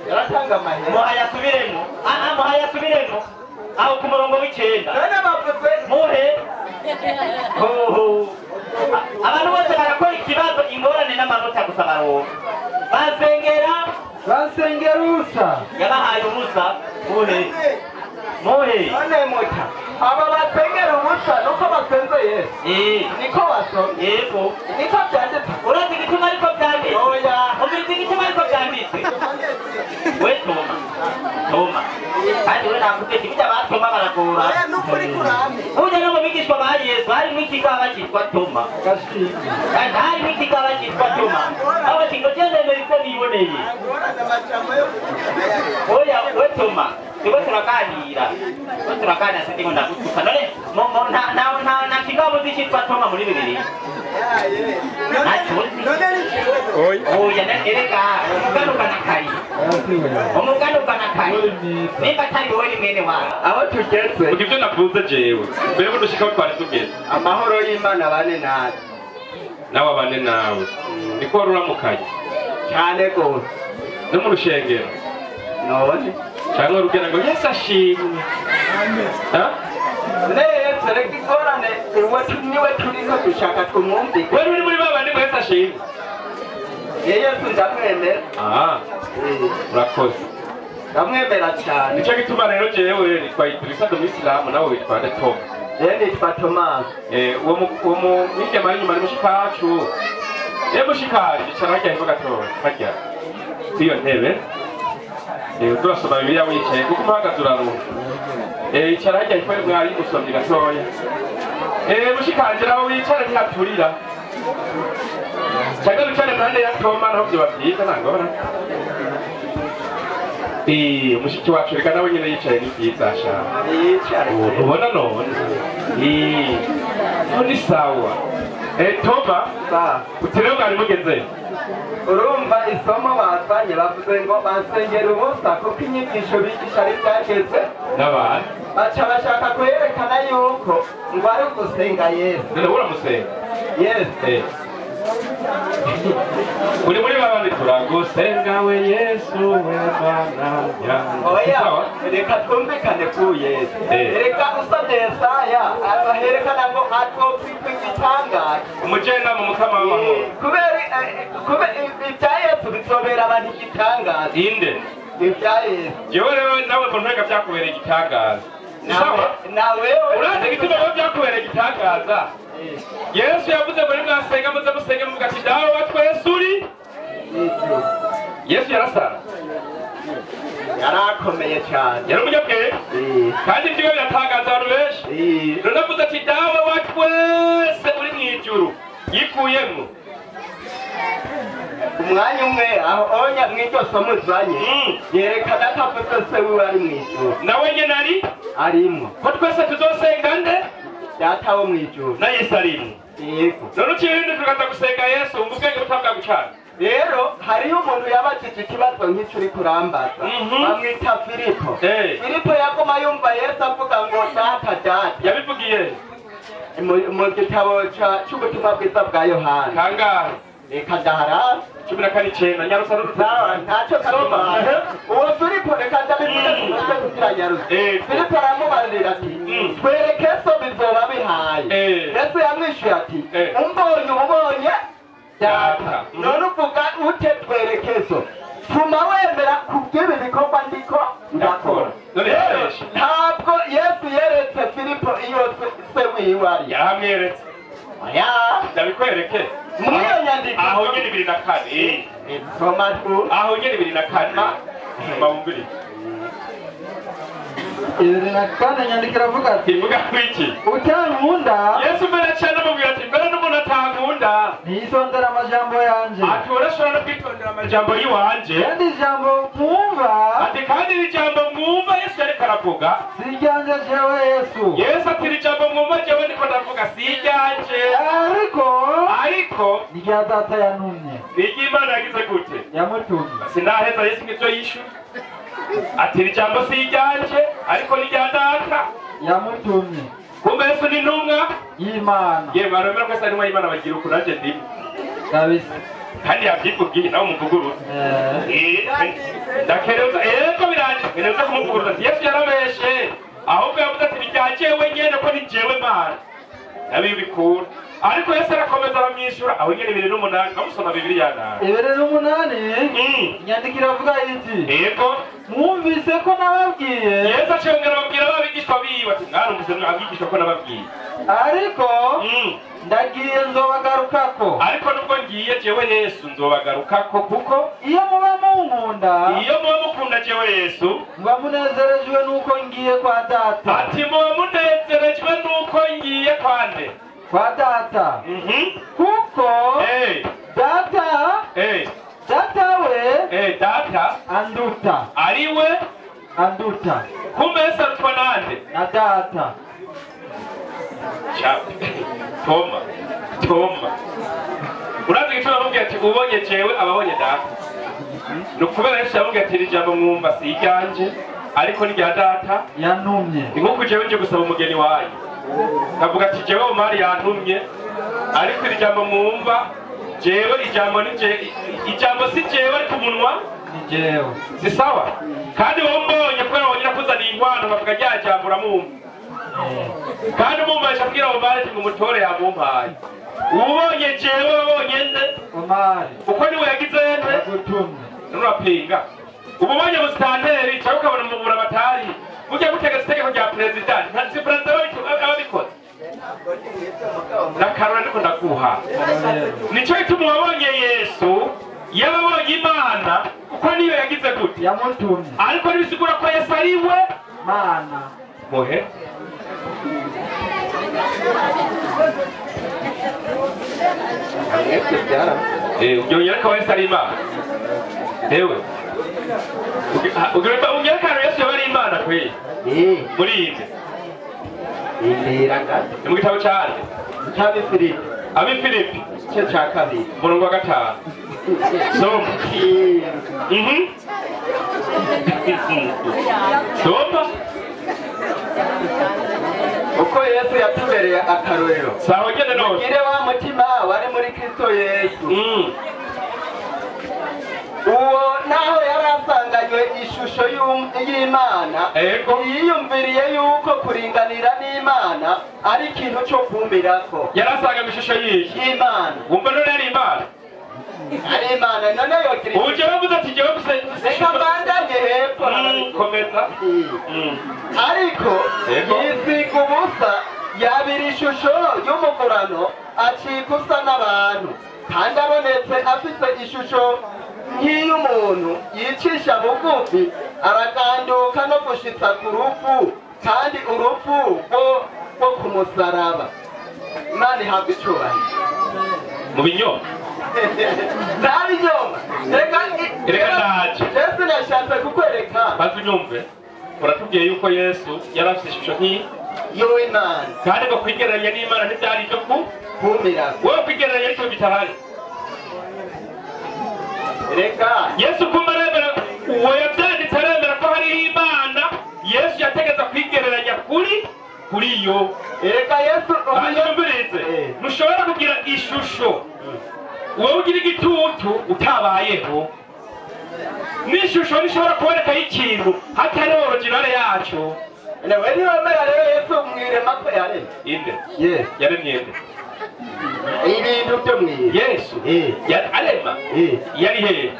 Yaratanga amahera. Muhayasubiremo. Muhayasubiremo. Aho ku murongo w'icenda. None bavuze muhe. Abantu bose barakora ikibazo ingorane n'amanota gusa baronka. Basengera ubusa. Yabahaye ubusa. Muhe. Muhe. None muta. Aba basengera ubusa nuko basenze Yesu. Niko basomye. Yego. Niko byanditse. Urazi igituma ariko byanditse. Oya. Ubizi igituma ariko byanditse. We Toma. Toma. Kandi we nakuze ibyo abatoma baragora. Oya nukuri kurame. Burya no mu bigishwa ba Yesu harimo ikigaba cyitwa Toma. Kandi harimo ikigaba cyitwa Toma. Aho kingo cyendemera icyo niboneye. Oya we Toma. Tuko turaganira. Tuko turaganira sindi ngo ndagutuka. None nta kigabo cyitwa Toma muri Bibiliya. Oya erega umugani ugana kari. Umugani ugana kari. Nimba atari wowe ni mwene wawe. Aho tugeze. Uko ibyo navuze jewe. Mbere ko dushika aho twari tugeze. Amahoro y'Imana abane nawe. Nawe abane nawe. Niko wari uramukanye. Cyane gose. No mu rushengero. None. Cyangwa urugera ngo Yesu ashimwe. Ha? Neza reka ingorane niwe turiko dushaka tumwumvike. Wewe uri muri babandi ngo Yesu ashimwe. Yesu ndamwemera. Urakoze. Ndamwemera cyane. Nicyo gituma rero jewe nitwa Idrissa Domisilamu nawe witwa Toma. Jewe nitwa Thomas. Uwo mwigeme ari inyuma ni mushikacu. Mushikacu icara harya hepfo gatoya harya kw'iyo ntebe. Turasoma Bibiliya wicaye kuko umuhagaze uraruha. Icara harya hepfo mwari musomye gatoya. Mushikanje nawe wicare ntihaturira. Cyangwa wicare impande ya Toma naho vyoba vyiza nta ngorane. Mushiki wacu reka nawe nyene yicaye ni vyiza sha. Ubona none. Ni sawa. Toma, uti rero mwari mugeze. Urumva isomo bazanye bavuze ngo basengera ubusa kuko inyigisho bigisha ari byageze n'abantu. Baca bashaka kwerekana yuko ngo ari ugusenga Yesu. None uramusenga? Yesu. Uri muri babandi turagusenga we Yesu we Mana yanjye. Oya, reka twumvikane ku Yesu. Reka usomye Yesaya aherekana ngo atwokwitwa igitangaza. Umujenama mukama w'amahoro. Kubera ibya Yesu bizobera abantu igitangaza. Inde? Ibya Yesu. Jewe rero nawe mbona ntega byakubereye igitangaza. Sawa? Nawe urazi igituma ngo byakubereye igitangaza? Yesu yavuze muri mwasenga muze musenge muvuga ati Dawe wa twese uri. Yesu yarasara. Yarakomeye cyane. Yari umunyabwenge. Kandi ibyo biratangaza abantu benshi. None avuze ati Dawe wa twese uri mu ijuru. Yikuyemo. Umwanya umwe aho onya mw'iryo somo uzanye yerekana ko avuze se wiwe ari mu ijuru. Nawe nyene ari arimo. Ko twese tuzosenga nde? Data wo mu ijuru. Na Yesu arimo. Yego. None uciye tukaza gusenga Yesu wumva ubwenge butabwa gucana. Rero hariyo umuntu yabajije ikibazo nk'icyo uri kurambaza. Bamwita Filipo. Filipo yaguma yumva Yesu avuga ngo Data Data. Yabivugiye mu gitabo cy'ubutumwa bwiza bwa Yohana. Kangahe? Reka ndahara 14:9 nyarusa ntacyo kasoma. Uwo Filipo reka ndabivuga kumutwe kugira nyarusa. Filipo aramubarira ati twereke so bizoba bihaye. Yesu yamwishuye ati umbonye ubonye data. None uvuga ute twereke so? Tuma wemera kubw'ibi bikorwa ndiko ndakora. Ntabwo Yesu yeretse Filipo iyo se wiwe ari. Yaramweretse. Oya ndabikwereke muri iyo nyandiko aho nyene 24. Soma tu aho nyene 24. Soma wumvire 24 nyandiko iravuga ati ivuga kwiki? Utankunda. Yesu mbere cyane amubwira ati mbere n'umuntu atankunda ntiyitondera amajambo yanje. Ati urashobora no kwitondera amajambo yiwanje. Kandi ijambo mwumva, ati kandi iri jambo mwumva Yesu yariko aravuga si iryanje jewe Yesu. Yesu ati iri jambo mwumva jewe ndiko ndavuga si iryanje, ariko ni irya data yantumye. Ni iry'Imana yagize gute? Yamutumye. Sinaheza Yesu ng'ivyo yishuye. Ati iri jambo si iryanje ariko ni irya data yamutumye. Kumbe Yesu ni intumwa y'Imana. Yewe baremera ko Yesu ari intumwa y'Imana bagira uku nanje ndimo kabisa. Kandi yavyivugiye nawe umuvuguruza. Ndakereza ego biranje nkereza kumuvuguruza ati Yesu yarabeshe ahubwo yavuze ati ni irya jewe nyene ko ni jewe Mana nabibikura. Ariko Yesu arakomeza aramwishyura aho nyene 28. Namusoma Bibiliya nawe 28 inyandiko iravuga iti yego mwumvise ko nababwiye. Yesu acongera ababwira abigishwa biwe ati mwarumvise abigishwa ko nababwiye, ariko ndagiye nzobagarukako. Ariko nubwo ngiye jewe Yesu nzobagarukako, kuko iyo muba munkunda, iyo muba mukunda jewe Yesu muba munezerejwe nuko ngiye kwa data. Ati muba munezerejwe nuko ngiye kwa nde? Kwa data. Kuko data data we data anduta. Ariwe anduta. Kumbe Yesu arutwa nande? Na data. Toma urazi igituma bamubwira ati ubonye jewe ababonye data? Ni ukubera Yesu yamubwiye ati iri jambo mwumva si iryanje ariko ni irya data yantumye. Ni nkuko jewe nje gusaba umugeni wanyu kavuga ati jewe Omari yantumye, ariko iri jambo mwumva jewe ijambo ni je, ijambo si jewe ariko umunwa ni jewe. Si sawa? Kandi wowe mbonye kubera wongera kuzana inkwano nkavuga rya jambo uramwumva. Kandi umumbaje abwira Omari ati ngumutore yamumpaye. Ubonye jewe wabonye nde? Omari. Uko niwe yagize nde? Yagutumye. Nurapinga. Ububonye busitanteri cyangwa ukabona umubura batari ujya gutegeka itegeko rya perezida, nta si perezida ababikoze. Nakarora ndiko ndaguha. Nico gituma wabonye Yesu yababonye Imana kuko niyo yagize gute? Yamutumye. Ariko ntibisigura ko Yesu ari we Mana. Muhe Ubyongera ko Yesu ari Imana. Ewe ugira ko Yesu yaba ari Imana kwe. Muri ibyo ni mu gitabo cyane cy'Abifilipi. Abifilipi igice cya 2 umurongo wa 5. Soma. Soma. Uko Yesu yatubereye akarorero. Sawa nyene none. Mugire wa mutima wari muri Kristo Yesu. Uwo naho yarasanganywe ishusho y'Imana, yiyumviriye yuko kuringanira n'Imana ari ikintu cyo kumirako. Yarasanganywe ishusho y'Imana. Wumva none ari Imana? Ari Imana none yogira. Uje bavuze ati jewe gusa reka mbandanye hepfo. Komeza. Ariko yisiga ubusa yabira ishusho y'umugurano acika usa n'abantu, kandi abonetse afite ishusho nk'iy'umuntu yicisha bugufi, araganduka no gushitsa ku rupfu, kandi urupfu rwo ku musaraba. Imana ihabwa icyubahiro. Mu binyoma nta binyoma. Reka ndaje. Yesu nashatse kukwereka. Banza unyumve. Uratubwiye yuko Yesu yari afite ishusho nk'iyi y'Imana, kandi ngo kwigereranya n'Imana ntibyari ibyo kumira. Wowe kwigereranya ariko bitahari. Reka Yesu kumba aremera, uwo yabyanditse aremera ko hariho Imana. Yesu yategetse kwigereranya kuri yo. Reka Yesu unyumvirize. Ntushobora kugira ishusho Wowe ugira igitutu utabayeho. N'ishusho rishobora kuboneka y'ikintu hatari originale yacu. Nawe niwemera rero Yesu mwirema ko yaremye. Inde? Yesu. Yaremye inde? Ibintu byo mw'isi. Yesu. Arema. Yari hehe?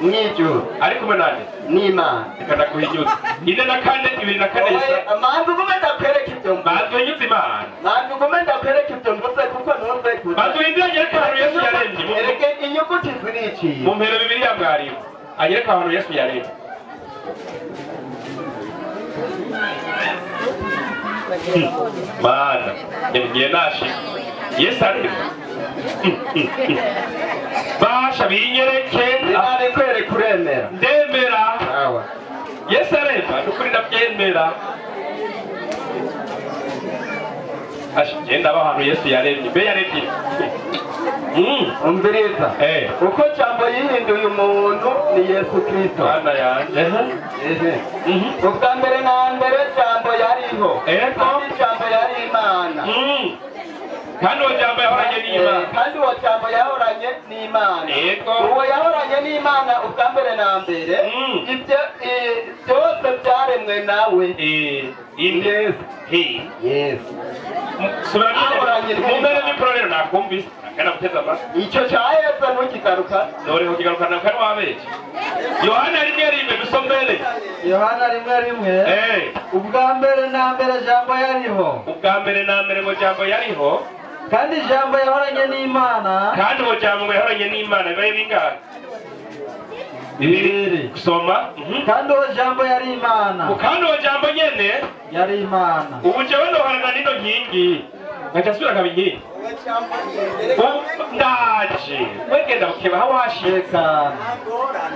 Mw'ijuru. Ari kumwe nande? N'Imana. Reka ndakuhinyuza. 4 na 4, 2 na 4 Yesu. Manzu ugume ndakwereka ibyo mvuze. Manzu uhinyuze Imana. Manzu ugume ndakwereka ibyo mvuze kuko ntuze kuza. Manzu uhindure anyereke ahantu Yesu yaremye. Ereke inyuguti ziriciye. Mu mpera Bibiliya mwarimu. Anyereke ahantu Yesu yaremye. Mana, ngiye nashika. Yesu arema. Basha binyereke. Nabikwereka uremera. Ndemera. Yesu arema, nukuri ndabyemera. Asha genda aho Yesu yaremye. Mbe yaremye. Umviriza. Uko jambo yihinduye umuntu ni Yesu Kristo. Mana yanje. Ubwa mbere na mbere jambo yariho. Kandi jambo yari Imana. Kandi uwo jambo yahoranye n'Imana. Kandi uwo jambo yahoranye n'Imana. Uwo yahoranye n'Imana ubwa mbere na mbere. Ibyo byose byaremwe nawe. Yesu. Yesu. Mu mbere mikoro rero nakumvise. Kana guteza amatwi. Icyo cya Yesu ntukigaruka. Dore ukigarukana kandi wabeshye. Yohana 1:1 dusomere. Yohana 1:1. Ubwa mbere na mbere jambo yariho. Ubwa mbere na mbere ngo jambo yariho. Kandi jambo yahoranye n'Imana. Kandi uwo jambo yahoranye n'Imana bibaye bingahe? Bibiri. Kusoma. Kandi uwo jambo yari Imana. Kandi uwo jambo nyene yari Imana. Ubu jewe nohorana n'ino nkingi. Ngaca nsubira nkaba inkingi. Ndaje. Wegenda bukeba aho washika.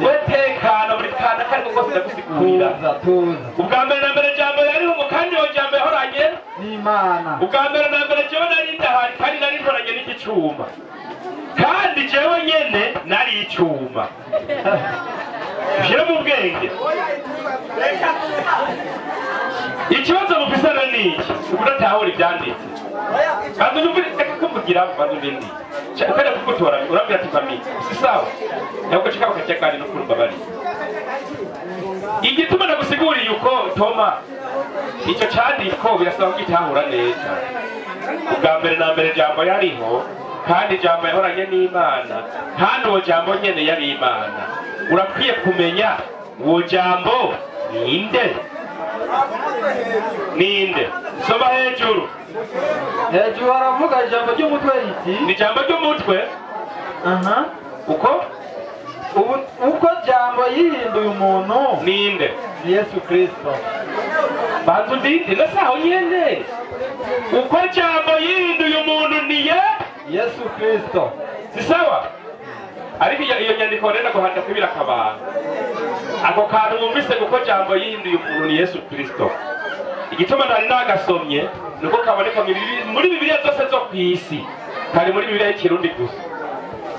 Wetekana buri kana kariko kose ndagusigurira. Tuza. Ubwa mbere na mbere jambo yariho ngo kandi uwo jambo yahoranye n'Imana. Ubwa mbere na mbere jewe nari ndahari kandi nari nkoranye n'igicuma. Kandi jewe nyene nari icuma. Ushyire mu bwenge. Ikibazo mufise rero ni iki? Udatahura ibyanditse. Bantu nyumvire reka kumvugira bantu bindi. Ukajya kugutora urabwira ati famiye si sawa. Ntabwo nshaka bakajya kandi no kurumva bari. Igituma nagusiguriye uko Toma icyo cyandiko birasaba kwitahura neza. Ubwa mbere na mbere jambo yariho kandi jambo yahoranye n'Imana kandi uwo jambo nyene yari Imana. Urakwiye kumenya uwo jambo ninde? Ninde? Soma hejuru. Hejuru haravuga ijambo ry'umutwe riti. Ni ijambo ry'umutwe? Aha. Uko? Uko jambo yihinduye umuntu ninde? Ni Yesu Kristo. Banzu ndinde nasaho nyene. Uko jambo yihinduye umuntu ni Yesu Kristo. Si sawa? Ariko iyo nyandiko rero guhanda kwibira kabana. Ako kantu mwumvise kuko jambo yihinduye umuntu ni Yesu Kristo. Igituma ntari nagasomye nuko kaboneka muri Bibiliya zose zo kw'isi. Kari muri Bibiliya y'ikirundi gusa.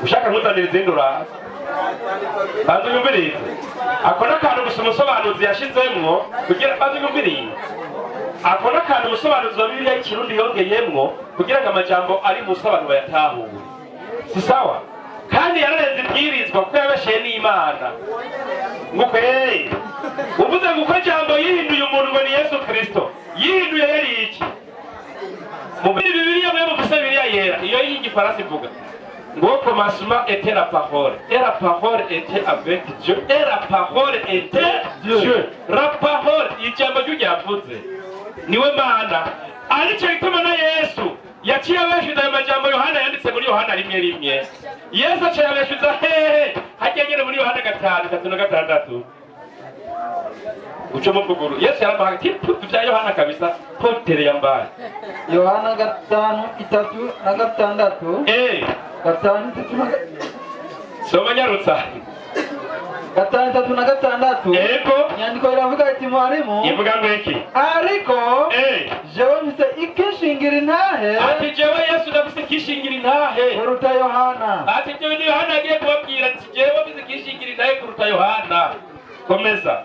Ushaka nkuzanira izindi uraza. Banzu nyumvirize. Ako n'akantu gusa umusobanuzi yashizemwo kugira banzu nyumvirize. Ako n'akantu umusobanuzi wa Bibiliya y'ikirundi yongeyemwo kugira ngo amajambo ari mu sobanuro bayatahure. Si sawa? Kandi yararenze ibwirizwa kuko yabeshyeye n'Imana. Nguko uvuze ngo uko jambo yihinduye umuntu ngo ni Yesu Kristo. Yihinduye yari iki? Mu Bibiliya mwe mufise Bibiliya yera iyo y'igifaransa ivuga ngo au commencement était la parole et la parole était avec Dieu et la parole était Dieu. La parole ijambo ry'uyavuze niwe Mana. Aricyo gituma na Yesu yaciye abeshuza ayo majambo Yohana yanditse muri Yohana 1:1. Yesu aciye abeshuza hehe? Hajya nyene muri Yohana 5:3 na 6. Uco muvuguru Yesu yaramuhaga ati bya Yohana kabisa potere yambaye. Yohana 5:3 na 6. 5:3 na Soma nyarutsa. 5:3 na 6. Yego. Inyandiko iravuga iti mwarimu. Ivuga ngo iki? Ariko jewe mfise ikishingira intahe. Ati jewe Yesu ndafise ikishingira intahe kuruta Yohana. Ati jewe ni Yohana agiye kubabwira ati jewe mfise ikishingira intahe kuruta Yohana. Komeza.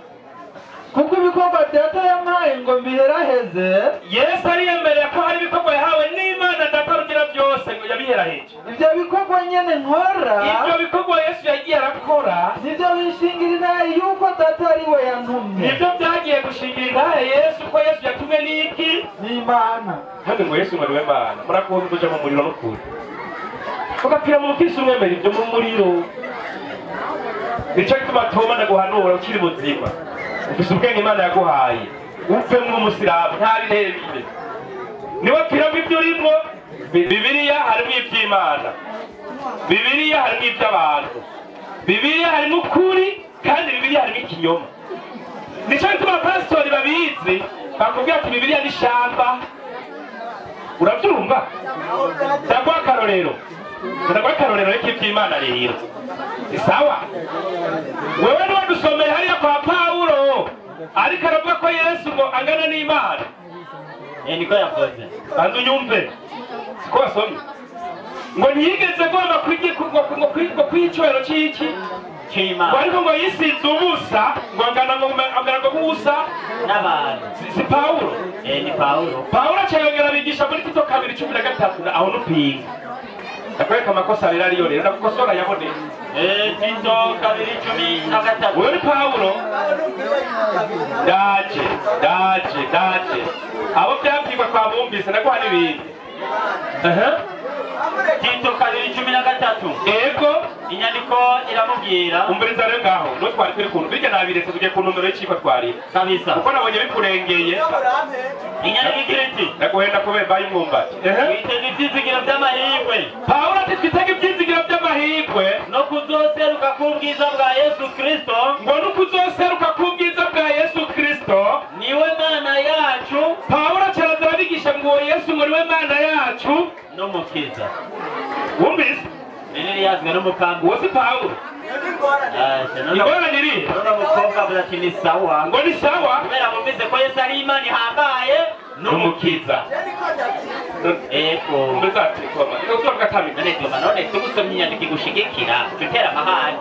Kuko ibikorwa Data yampaye ngo mbiheraheze. Yesu ariyemerera ko hari ibikorwa yahawe n'Imana Data rugira byose ngo yabiheraheje. Ibyo bikorwa nyene nkora, ibyo bikorwa Yesu yagiye arakora, nibyo bishingira intahe yuko Data ari we yantumye. Nibyo byagiye gushingira intahe Yesu ko Yesu yatumwe n'iki? N'Imana. Kandi ngo Yesu ngo niwe Mana. Murakunze kuja mu muriro n'ukuri. Ugapfira mu mukristo umwemera ibyo mu muriro. Nico gituma Toma ndaguhanura ukiri muzima. Ufise ubwenge Imana yaguhaye. Upfe nk'umusilamu nta birebire. Niwe pfira mu ibyo urimwo. Bibiliya harimo iby'Imana. Bibiliya harimo iby'abantu. Bibiliya harimo ukuri kandi Bibiliya harimo ikinyoma. Nico gituma abapasitori babizi bakubwira ati Bibiliya ni ishamba. Urabyumva? Ndaguha akarorero. Ndaguha akarorero k'iby'Imana rero. Ni sawa? Wewe niwe dusomeye hariya kwa Pawulo ariko aravuga ko Yesu ngo angana n'Imana. Niko yavuze. Banza unyumve. Siko wasomye. Ngo ntiyigeze agomba ngo kw'icyubahiro cy'iki? Cy'Imana. Ariko ngo yisize ubusa ngo angana ngo nk'ubusa n'abantu. Si Pawulo? Ni Pawulo. Pawulo acayongera abigisha muri Tito 2:13 aho nupinga. Ndakwereka amakosa abiri ariyo rero ndagukosora yaboneye. Tito 2:13. Uwo ni Pawulo. Ndaje. Abo byabwirwa twabumvise ndaguha n'ibindi. Tito 2:13. Ego inyandiko iramubwira. Umviriza rero ngaho no twari turi kuntu birya nabiretse tugiye ku ntumbero y'icikwa twari. Kabisa. Kuko nabonye bikurengeye. Inyandiko igira iti ndaguhenda kubemba y'umwumbati. Twitega ibyizigiro by'amahirwe. Pawulo ati twitega ibyizigiro by'amahirwe no kuzoseruka k'ubwiza bwa Yesu Kristo. Ngo no kuzoseruka k'ubwiza bwa Yesu Kristo niwe Mana yacu. Pawulo acaraza arabigisha ngo Yesu ngo niwe Mana yacu n'umukiza. Wumvise? Bibiliya yazwe n'umukambwe. Uwo si Pawulo. Ingorane iri? None umukobwa avuga ati ni sawa. Ngo ni sawa? Kubera bumvise ko Yesu ari Imana ihambaye n'umukiza. Ego. Mbese ati koma. Niko gatami. None koma none tugusomye inyandiko igushigikira tutera amahane.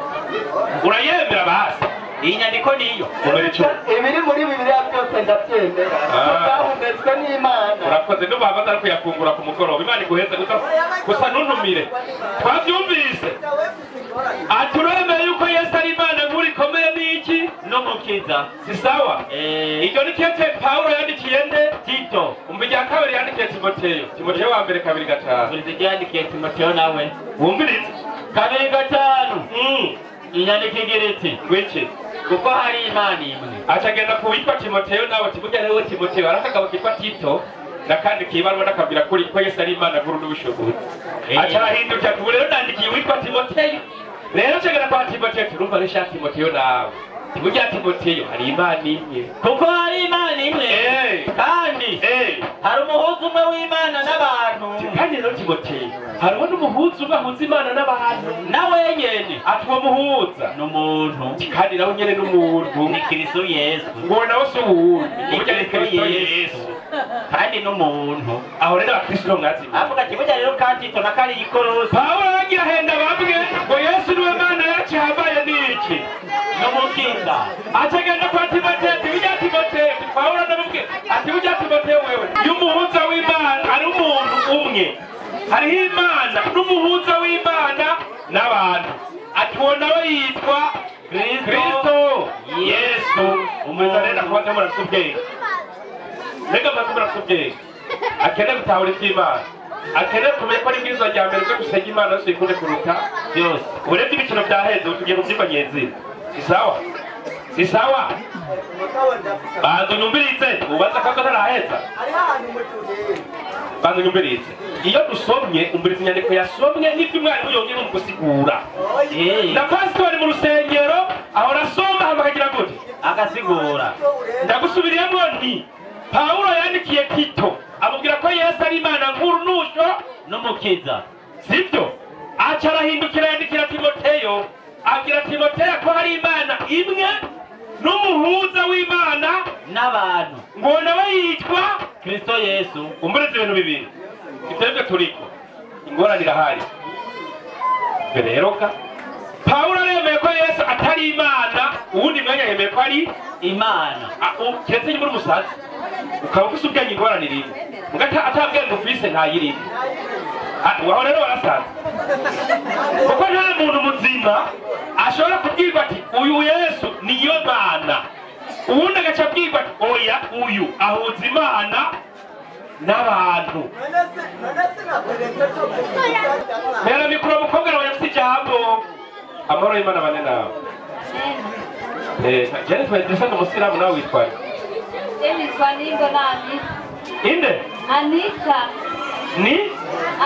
Urayemera basi. Iyi nyandiko niyo. Ibiri muri Bibiliya byose ndabyemera. Byahumetswe n'Imana. Urakoze ndumva batari kuyafungura ku mugoroba. Imana iguheze gusa ntuntumire. Twabyumvise. Aturemeye yuko Yesu ari Imana nkuru ikomeye n'iki? N'umukiza. Si sawa? Iryo ni kete Pawulo yandikiye nde? Tito. Umva irya kabiri yandikiye Timoteyo. Timoteyo wa mbere 2:5. Umva iryo yandikiye Timoteyo nawe. Wumvirize. 2:5. Inyandiko igira iti Wiki. Kuko hari Imana imwe. Acagenda ku witwa Timoteyo nawe ati burya rero Timoteyo hari akagabo kitwa Tito nakandi kibarwa nakabwira kuri ko Yesu ari Imana nkuru n'ubushobozi. Aca arahindukira ati ubu rero nandikiye witwa Timoteyo. Rero acagenda kwa Timoteyo ati urumva rero sha Timoteyo nawe. Burya Timoteyo hari Imana imwe. Kuko hari Imana imwe. Kandi hari umuhuza umwe w'Imana n'abantu. Kandi rero Timoteyo hariho n'umuhuza umwe ahuza Imana n'abantu. Nawe nyene ati uwo muhuza n'umuntu. Kandi nawe nyene n'umuntu. Ni Kristo Yesu. Ngo nawe si uwundi. Ni Kristo Yesu. Kandi n'umuntu. Aho rero abakristo mwazimye. Avuga ati burya rero ka Tito na kari ikorosi. Pawulo aragira ahenda bamwe ngo Yesu niwe Mana yacu ihambaye n'iki? N'umukiza. Acagenda kwa Timoteyo ati burya Timoteyo Pawulo ndamubwira ati burya Timoteyo wewe y'umuhuza w'Imana ari umuntu umwe. Hariho Imana n'umuhuza w'Imana n'abantu. Ati uwo nawe yitwa Kristo Yesu. Umeza rero kubanza murafite ubwenge. Mbega amaze murafite ubwenge. Akeneye gutahura iby'Imana. Akeneye kumenya ko ari ibwirizwa rya mbere ryo gusenga Imana yose ikunde kuruta byose. Urebye ibiciro byaheze ubu tugiye mu byigwa nyenzina. Si sawa? Si sawa? Banza unyumvirize ubaza akabazo ntaraheza. Banza unyumvirize. Iyo dusomye umviriza inyandiko yasomwe n'ibyo umwarimu yongeye mu gusigura. Na pasitori mu rusengero ahora asoma hama akagira gute? Agasigura. Ndagusubiriyemo nti Pawulo yandikiye Tito amubwira ko Yesu ari Imana nkuru n'usho n'umukiza. Sibyo? Aca arahindukira yandikira Timoteyo abwira Timoteyo ko hari Imana imwe n'umuhuza w'Imana n'abantu. Ngo nawe yitwa Kristo Yesu. Umvirize ibintu bibiri. Ibyo turiko. Ingorane irahari. Rero ka Pawulo aremeye ko Yesu atari Imana, uwundi mwanya yemeye ko ko ari Imana. Keretse nyuma umusazi ukaba ufise ubwenge ingorane irimo mugata atabwenge ufise ntayirimo. Waho rero warasaze kuko nta muntu muzima ashobora kubwirwa ati uyu Yesu niyo Mana, uwundi agaca abwirwa ati oya uyu ahuza Imana n'abantu. Rero mikoro mukobwa nawe yafite ijambo. Amahoro y'Imana bane nawe. Jene twese umusilamu nawe witwa nitwa Nimbona Anita. Inde? Anita. Ni?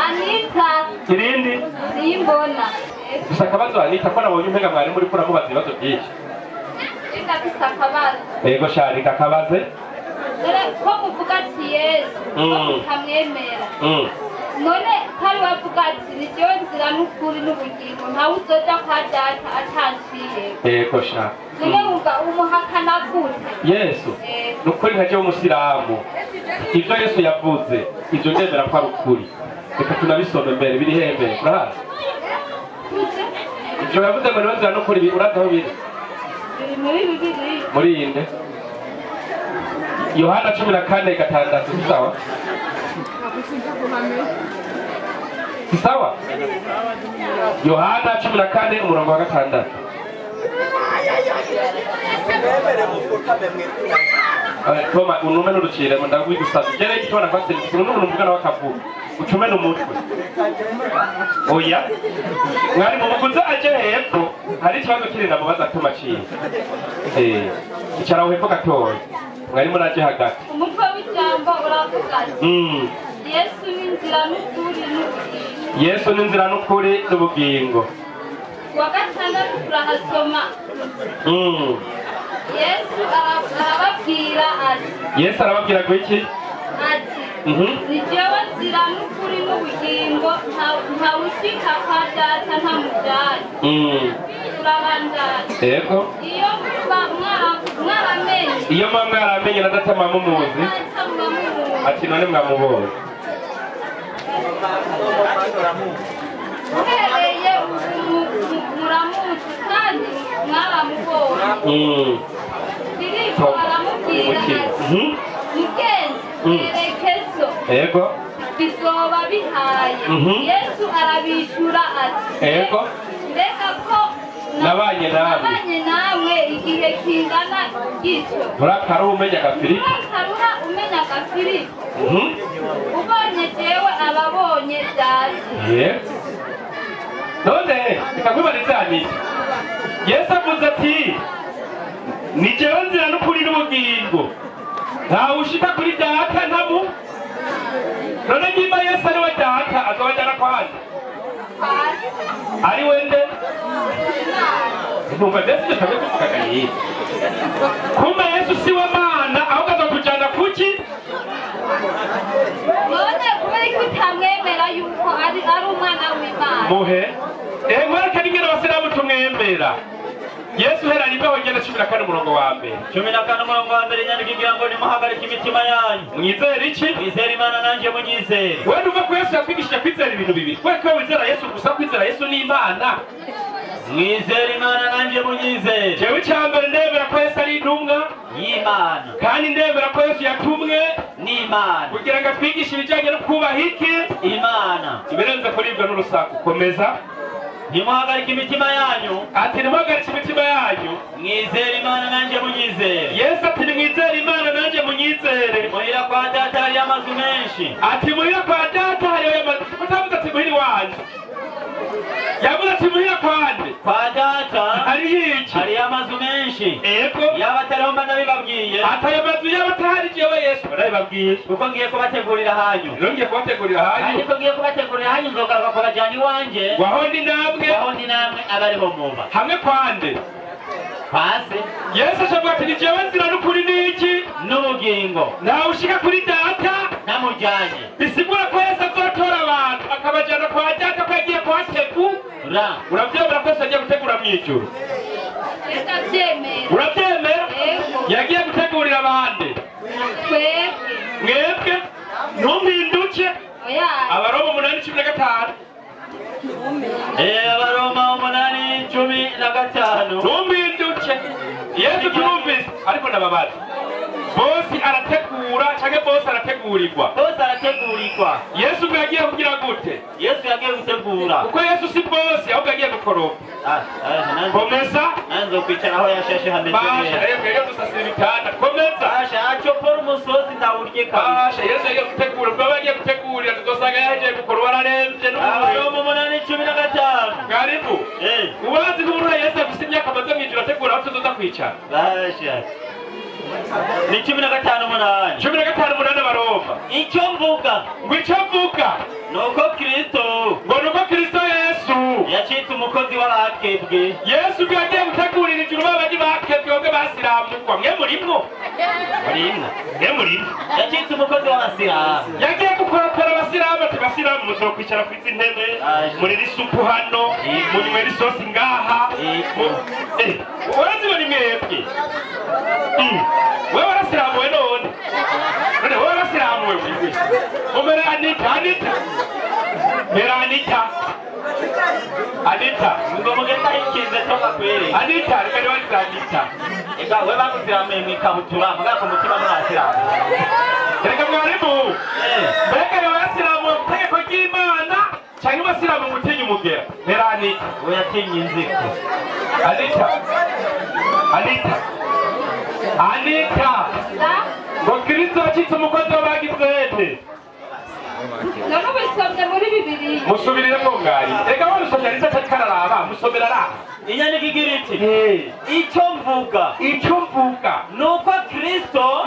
Anita. Irindi? Nimbona. Gusa akabazo Anita ko nabonye umpega mwarimu uriko uramubaza ibibazo byinshi. Ndafise akabazo. Yego shari kakabaze. Dore ko muvuga ati Yesu mukamwemera. None kari wavuga ati ni jewe nzira n'ukuri n'ubugingo ntawe uzoja kwa data atanciye. Yego sha. None wumva umuhakana gute? Yesu nukuri nka jewe umusilamu ivyo Yesu yavuze ivyo ndemera ko ari ukuri. Reka tunabisome mbere biri hembe urahazi? Ivyo yavuze ngo niwe nzira n'ukuri urazi aho biri? Biri muri Bibiliya. Muri inde? Yohana 14:6 sawa? Sawa? Yohana 14 umurongo wa 6. Toma unume n'urucire ngo ndagwigusabye. Jere igitona kwatse n'umuntu mvugana wakavuga. Ucume n'umutwe. Oya. Mwari mu mukuza aje hepfo hari ikibazo kiri ndamubaza Toma ciye. Icara hepfo gatoya. Mwari muraje hagati. Umutwe w'ijambo uravuga ati Yesu ni inzira n'ukuri n'ubugingo. Yesu ni inzira n'ukuri n'ubugingo. Wa gatandatu turahasoma. Yesu arababwira ati. Yesu arababwira ngo iki? Ati ni jewe nzira n'ukuri n'ubugingo ntawushika kwa data ntamujanye. Turabandanya. Yego. Iyo muba mwaramenye. Iyo muba mwaramenye na data mwamuzi. Ati none mwamubonye. Uhereye ubu muramuzi kandi mwaramubonye. Filipo aramubwira ati mugenzi erekezo. Yego. Bizoba bihaye. Yesu arabishura ati yego. Mbega ko nabanye namwe igihe kingana gityo. Nturakaruha umenya Filipo. Nturakaruha umenya Filipo. Ubonye jewe ababonye data. None reka nkwibarize Anita. Yesu avuze ati ni jewe nzira n'ukuri n'ubugingo ntawe ushika kuri data ntamu. None nimba Yesu ari we data azobajana kwande? Ari wende? Numva mbese ibyo tumaze kuvuga ni kumbe Yesu si we Mana ahubwo azokujana kuki? None kubera ko utamwemera yuko ari umwana w'Imana. Muhe mwereke n'ingene abasilamu tumwemera. Yesu hera rimwe honyene 14 umurongo wa mbere. 14 umurongo wa mbere inyandiko igira ngo nimuhagarike imitima yanyu. Mwizere iki? Mwizere Imana nanjye munyizere. Wewe ndumva ko Yesu yakwigishije kwizera ibintu bibiri. Wewe ko wizera Yesu gusa kwizera Yesu ni Imana. Mwizere Imana nanjye munyizere. Jewe icyambere ndemera ko Yesu ari intumwa y'Imana. Kandi ndemera ko Yesu yatumwe n'Imana kugira ngo atwigishe ibijyanye no kubaha iki? Imana. Ibirenze kuri ibyo n'urusaku. Komeza. Nimuhagarike imitima yanyu. Ati nimuhagarike imitima yanyu. Mwizere Imana nanjye munyizere. Yesu ati nimwizere Imana nanjye munyizere. Muhira kwa data hariyo amazu menshi. Ati muhira kwa data hariyo amazu. Utavuze ati muhira iwanje. Yavuze ati muhira kwande. Kwa data hariyo iki? Hariyo amazu menshi. Yego. Yaba atariho mba ndabibabwiye. Ati ayo mazu yaba atahari jewe Yesu ndabibabwiye. Kuko ngiye kubategurira hanyu. Rero ngiye kubategurira hanyu. Ariko ngiye kubategurira hanyu nzogaruka kubajyana iwanje. Waho ndi namwe. Waho ndi namwe abariho muba. Hamwe kwande. Pase. Yesu ashavuga ati ni jewe nzira n'ukuri n'iki? N'ubugingo. Ntawe ushika kuri data namujyanye. Bisigura ko Yesu azotora abantu akabajyana kwa data ko yagiye kuhategura. Uravyemera ko Yesu agiye gutegura mw'ijuru? Ndavyemera. Uravyemera? Yagiye gutegurira abandi. Twebwe. Mwebwe ntumpinduke. Oya. Abaroma 8:15. Abaroma 8:15. Ntumpinduke. Yesu turumvise ariko ndababaza. Bosi arategura canke bosi arategurirwa? Bosi arategurirwa. Yesu ubwo yagiye kugira gute? Yesu yagiye gutegura. Kuko Yesu si bosi ahubwo yagiye gukoropa. Komeza. Nanzo kwicara aho yashashe hameze neza. Basha rero yagiye gusasira ibitanda. Komeza. Basha acopora umusozi ndawurye kabisa. Basha Yesu yagiye gutegura. Ubwo yagiye gutegurira tuzosanga yahejeje gukora wararemvye n'ubu. Abaroma 8:15. Karibu. Ubazi n'umuntu Yesu afise imyaka amaze mw'ijuru ategura aho tuzoza kwicara. Basha. Ni 15:8. 15:8 Abaroma. Icyo mvuga. Ngo icyo mvuga. Nuko Kristo. Ngo nuko Kristo Yesu. Yacitse umukozi w'abakebwe. Yesu ubwo yagiye gutegurira ijuru babandi bakebwe bamwe basiramukwa. Mwe murimwo? Murimwo. Mwe murimwo. Yacitse umukozi w'abasilamu. Yagiye gukoropera abasilamu ati basilamu muzokwicara kuri izi ntebe, murira isupu hano, munywera isosi ngaha. Urazi ngo ni mwebwe. Wewe warasilamuwe none. None wewe warasilamuwe wewe. Umere Anita, Anita. Mera Anita. Anita, ngo mugenda hikinze toka kwere. Anita, reka nibaze Anita. Ega wewe bagusilamuye mwikabutura, muga ku mutima murasilamu. Reka mwarimu. Mbega wewe warasilamuwe mu tegeko ry'Imana canke wasilamu mutinya umugera? Mera Anita. We yatinye inziko. Anita. Anita. Anita. Ngo Kristo yacitse umukozi w'abagizete. None ubisomye muri Bibiliya. Musubiriremo mwari. Ega wari usomye Anita atariko araraba, musomera araba. Inyandiko igira iti icyo mvuga. Icyo mvuga. Nuko Kristo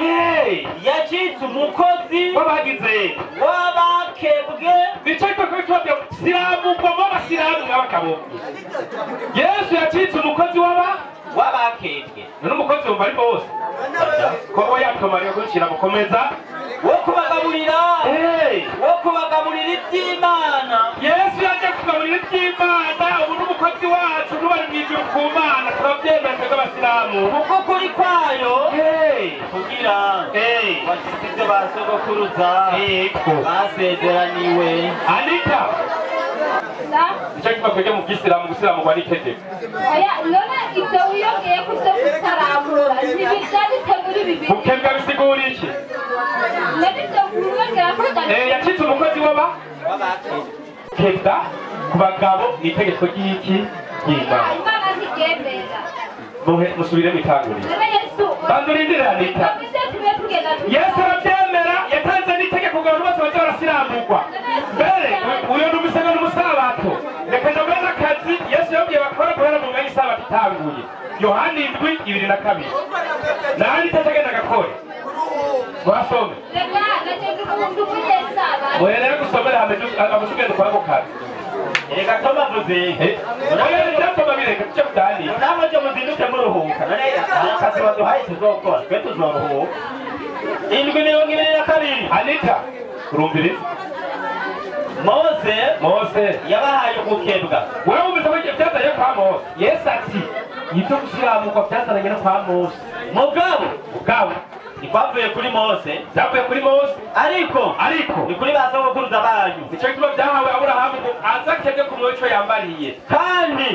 yacitse umukozi w'abagizete. W'abakebwe. Nico gituma tubabwira siramugwa mw'abasilamu mw'abagabo. Yesu yacitse umukozi w'abakebwe. None umukozi wumva ari bose. Ko yatomariye kunshyira mukomeza wo kubagaburira. Wo kubagaburira iby'Imana. Yesu yaje kugaburira iby'Imana. Ubu n'umukozi wacu n'ubari mw'ijuru ku Mana turabyemera twebwe abasilamu. Kuko kuri kwayo kugira bashitse ibyo ba sogokuruza basezeraniwe. Anita. Nicyo gituma twebwe mu bwisilamu gusilamurwa n'itegeko. Oya none ibyo wiyongeye ku byo gusaramura ntibibyanditse muri Bibiliya. Gukebwa bisigura iki? None ibyo wiyongera ko yacitse umukozi w'aba kebwa ku bagabo ni itegeko ry'iki ry'Imana. Imana ntiryemera. Musubire mwitangurire. Banza urindire Anita. Yesu arabyemera yatanze n'itegeko ngo abantu bose baze barasiramurwa. Mbere uyo ni umusenga n'umusabato. Reka ndaguhe n'akazi Yesu yabwiye bakora guhera mu mwanya isabato itanguye. Yohana 7:22. Na Anita atagenda agakore. Wasome. Reka naje ndi umunyesabato. Oya rero gusomera amasugendo kwa ako kazi. Reka tomavuze. Oya rero bireka tujye kuganira. Namwe cyo muzinduke muruhuka. None akazi baduhaye tuzokora twe tuzoruhuka. 7:22. Anita urumviriza. Mose yabahaye ugukebwa. Wewe wumvise ko byazanye kwa Mose. Yesu ati ibyo gusiramurwa byazananye no kwa Mose. Mugabo Ikwavuye kuri Mose. Byavuye kuri Mose. Ariko ariko ni kuri ba sogokuruza banyu. Nicyo gituma byahawe Aburahamu ngo aze akebwe ku muco yambariye. Kandi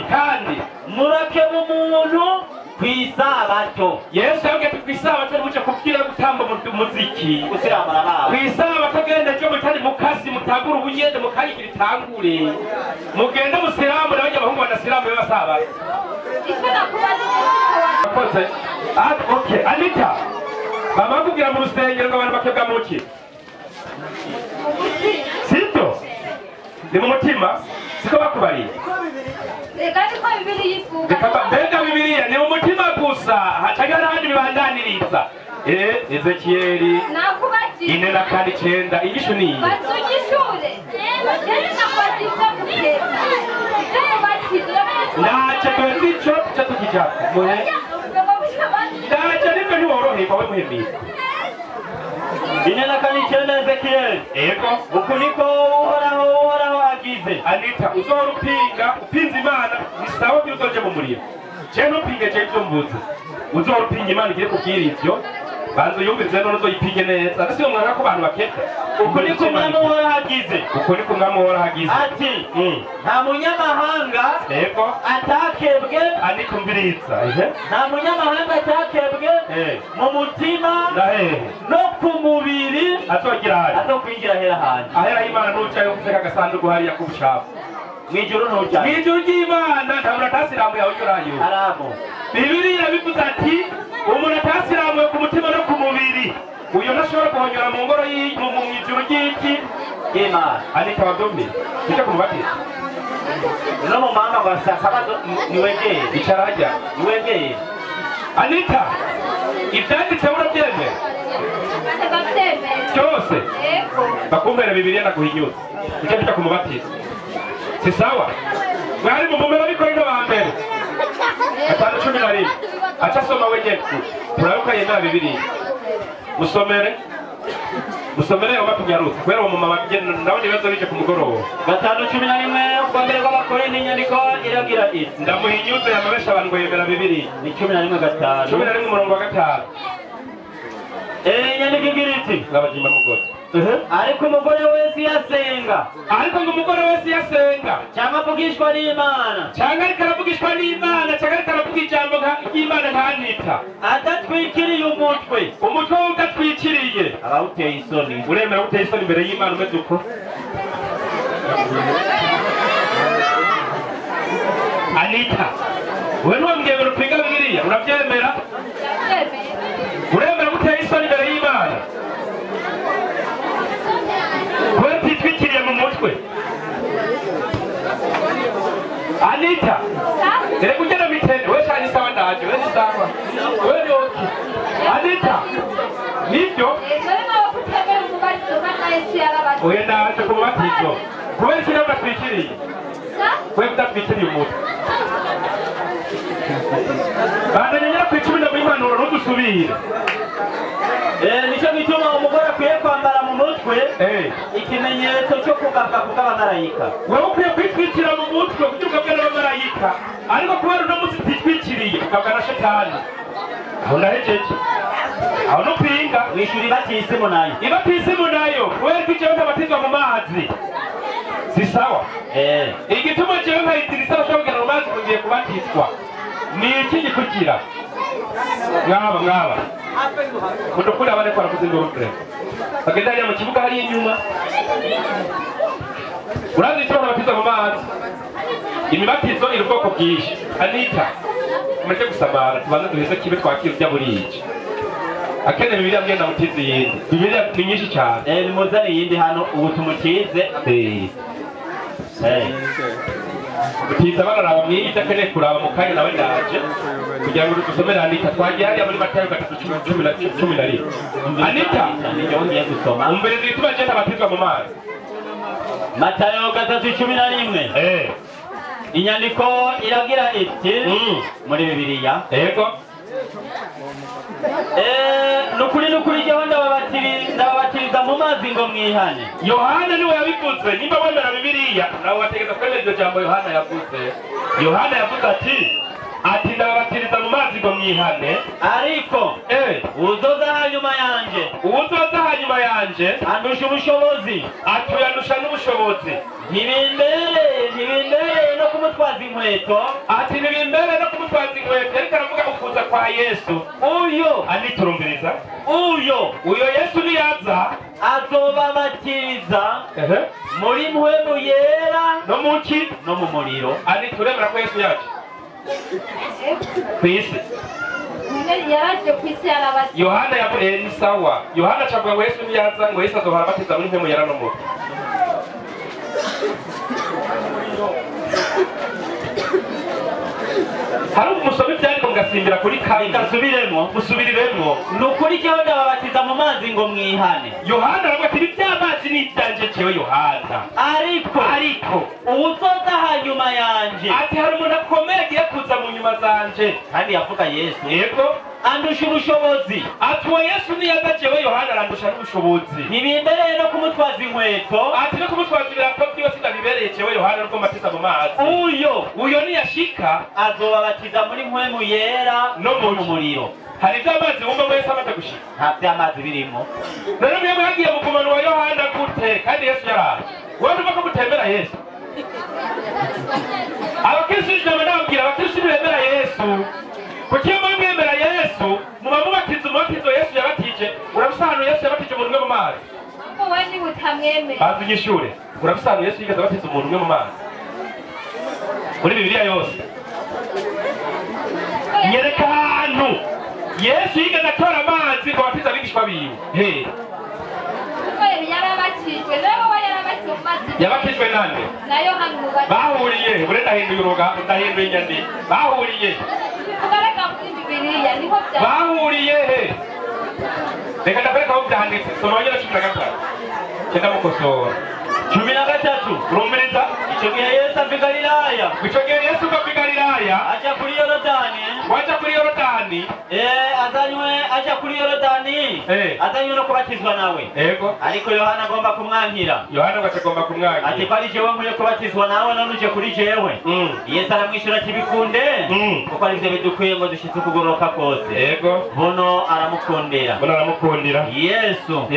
murakeba umuntu kw'isabato. Yesu yabwiye ati kw'isabato ntimuce kubwira gutamba umuziki. Gusiramura abana. Kw'isabato genda ejo mutari mukasi mutangure ubunyende mukanyigira itangure. Mugende musiramure abajya abahungu banasiramure b'abasabato. Icyo nakubaza. Akoze. Okay, Anita. Baba kugira mu rusengero ngo abantu bakebwa muki? Sibyo? Ni mu mutima siko bakubariye. Reka niko Bibiliya ivuga. Mbega Bibiliya ni mu mutima gusa hacaga n'ahandi bibandaniriza. Ezekiyeli Nakubajije. 4:9 inyishu ni iyi. Bazunyishure. Ntacyo tuzi ico tuca tukijako. Muhe. Ntacyo nibyo ntiworoherwa we muhemira. 4:9 Ezekiyeli. Yego. Uku niko Uhoraho agize. Anita uzohora upinga upinze Imana ni sawa kugira uzoje mu muriro. Je ntupinge je ivyo mvuze. Uzohora upinga Imana igiye kubwira ivyo. Banza yumvirize none uzoyipige neza. Ese umwana ko abantu bakeka. Uko niko umwami uhoraho agize. Uko niko umwami uhoraho agize. Ati nta munyamahanga yego atakebwe anikumviriza. Nta munyamahanga atakebwe mu mutima no ku mubiri azogira azokwinjira ahera hanje. Ahera y'Imana n'ucayo kuseka agasanduku hariya k'ubucafu. Mwijuru n'ucayo. Mwijuru ry'Imana nta muntu atasiramuye aho unyurayo. Arabo. Bibiliya irabivuze ati umuntu atasiramuye ku mutima no ku mubiri uyo ntashobora guhonyora mu ngoro mu ijuru ry'iki y'Imana. Anita wabyumvise tujye kumubatiza. No mu mama ngo akabazo niwegeye. Icara hajya niwegeye. Anita ibyanditse urabyemera byose bakumbere Bibiliya naguhinyuza ujye tujya kumubatiza. Si sawa mwari mu mumera bikorino ba mbere 5:11 aca soma wenyene turabuka yemera Bibiliya. Musomere musomere obatunyaruka kubera uwo mumama ndabona ibibazo bije ku mugoroba. 5:11 ubwa mbere bw'Abakorinto inyandiko iragira iti ndamuhinyuze yamabesha abantu ngo yemera Bibiliya. Ni 11:5. 11 umurongo wa 5. Inyandiko igira iti ngabajima mugore. Ariko umugore wese yasenga. Ariko ngo umugore wese yasenga cyangwa avugishwa n'Imana cyangwa ariko aravugishwa n'Imana cyangwa ariko aravuga ijambo ry'Imana ntanita adatwikiriye umutwe. Umutwe we udatwikiriye aba uteye isoni. Uremera uteye isoni imbere y'Imana umeze uko? Anita we ntiwambwira upinga Bibiliya urabyemera? Uremera uteye isoni imbere y'Imana kubera utitwikiriye mu mutwe? Anita reka ugena mitende we shani sawa ndaje we sawa we yoki. Anita nibyo oya ndaje ku mubatizo kubera iki nawe udatwikiriye? Kubera udatwikiriye umutwe. Bandanya nyara ku 10 ndamuha ntudusubire. Nicyo gituma umugore akwiye kwambara mu mutwe ikimenyetso cyo kugabwa kubw'abamarayika. Wewe ukwiye kwitwikira mu mutwe kugira ugabwe n'abamarayika, ariko kubera uno munsi utitwikiriye ukabwa na shetani. Aho ndahejeje aho nupinga wishura ibatisimu nayo. Ibatisimu nayo kubera ko jewe ntabatizwa mu mazi si sawa. Igituma jewe nkayitirisa bashobora kugera mu mazi kugiye kubatizwa ni iki gikurikira? Mwaba mwaba mudukuri abane ko arakuze induru bagenda hariya mu kibuga hariya inyuma. Urazi icyo babatiza mu mazi? Imibatizo iri ubwoko bwinshi. Anita mureke gusamara tubanze duheze kibe twakira urya burije. Akene Bibiliya mbwenda mutize iyindi. Bibiliya ni nyinshi cyane. Nimuzane iyindi hano ubu tumutize. Mutize bararaba mwiza akeneye kuraba mu kanya nawe ndaje kugira ngo dusomere Anita. Twagiye hariya muri Matayo 3:11. Anita ngiye gusoma umviriza igituma je ntabatizwa mu mazi. Matayo 3:11. Inyandiko iragira iti muri Bibiliya. Yego. Nukuri nukuri jewe ndababatiriza mu mazi ngo mwihane. Yohana niwe yabivuze. Nimba wemera Bibiliya nawe wategeza kwemera iryo jambo Yohana yavuze. Yohana yavuze ati ndababatiriza mu mazi ngo mwihane, ariko uzoza hanyuma yanje, uzoza hanyuma yanje andusha ubushobozi, atuyandusha n'ubushobozi, ntibimbereye no kumutwaza inkweto. Ati ntibimbereye no kumutwaza inkweto. Ariko aravuga ukuza kwa Yesu. Uyo aniturumviriza uyo Yesu niyaza azobabatiriza muri mpwemu yera no muki no mu muriro. Anituremera ko Yesu yaje kwisi. Yaraje kwisi yarabatiza. Yohana yavuye ni sawa. Yohana acavuga ngo Yesu niyaza ngo Yesu azohora abatiza muri mpwemu yera no mu. Hari umusoma ibyandiko mugasimbira kuri kamwe. Gasubiremo musubiriremo. Nukuri jewe ndababatiza mu mazi ngo mwihane. Yohana aravuga ati iby'amazi ni ibyanje jewe Yohana. Ariko uwuzoza hanyuma yanje, ati hari umuntu akomeye agiye kuza mu nyuma zanje. Kandi yavuga Yesu. Yego. Andusha ubushobozi. Ati uwo Yesu niyaza jewe Yohana arandusha n'ubushobozi. Ntibimbereye no kumutwaza inkweto. Ati no kumutwaza ibirato vyiwe sindabibereye jewe Yohana nuko mbatiza mu mazi. Uyo niyashika azobabatiza muri mpwemu yera no mu muriro. Hari ivy'amazi wumva wese amaze gushika. Nta vy'amazi birimo. Rero mwe mwagiye mugumana wa Yohana gute kandi Yesu yaraje? Wewe ndumva ko mutemera Yesu. Abakristo ijambo ndababwira, abakristo ntibemera Yesu. Kuki iyo mwemera Yesu muba mubatiza umubatizo Yesu yabatije? Urafise ahantu Yesu yabatije umuntu umwe mu mazi? Wowe niba utamwemera. Banza unyishure. Urafise ahantu Yesu yigeze abatiza umuntu umwe mu mazi? Muri Bibiliya yose. Nyereka ahantu Yesu yigeze atora amazi ngo abatize abigishwa biwe. He. Kuko yarabatijwe, nawe we yarabatijwe mu mazi. Yabatijwe nande? Na Yohana Umubatiza. Bahuriye, bure ndahinduye uruga, ndahinduye inyandiko. Bahuriye. Kugaragara muri Bibiliya niho bya. Bahuriye he? Reka ndakwereka aho byanditse. Soma Yohana 13. Cyenda mukosora. 13. Urumviriza? Ico gihe Yesu ava i Galilaya. Ico gihe Yesu ava i Galilaya aja kuri Yorodani. Waja kuri Yorodani. Azanywe aja kuri Yorodani. Azanywe no kubatizwa nawe. Yego. Ariko Yohana agomba kumwankira. Yohana ngo agomba kumwankira. Ati ko ari jewe nkwiye kubatizwa nawe none uje kuri jewe. Yesu aramwishura ati bikunde. Kuko ari ivyo bidukwiye ngo dushitse ukugororoka kose. Yego. Buno aramukundira. Buno aramukundira. Yesu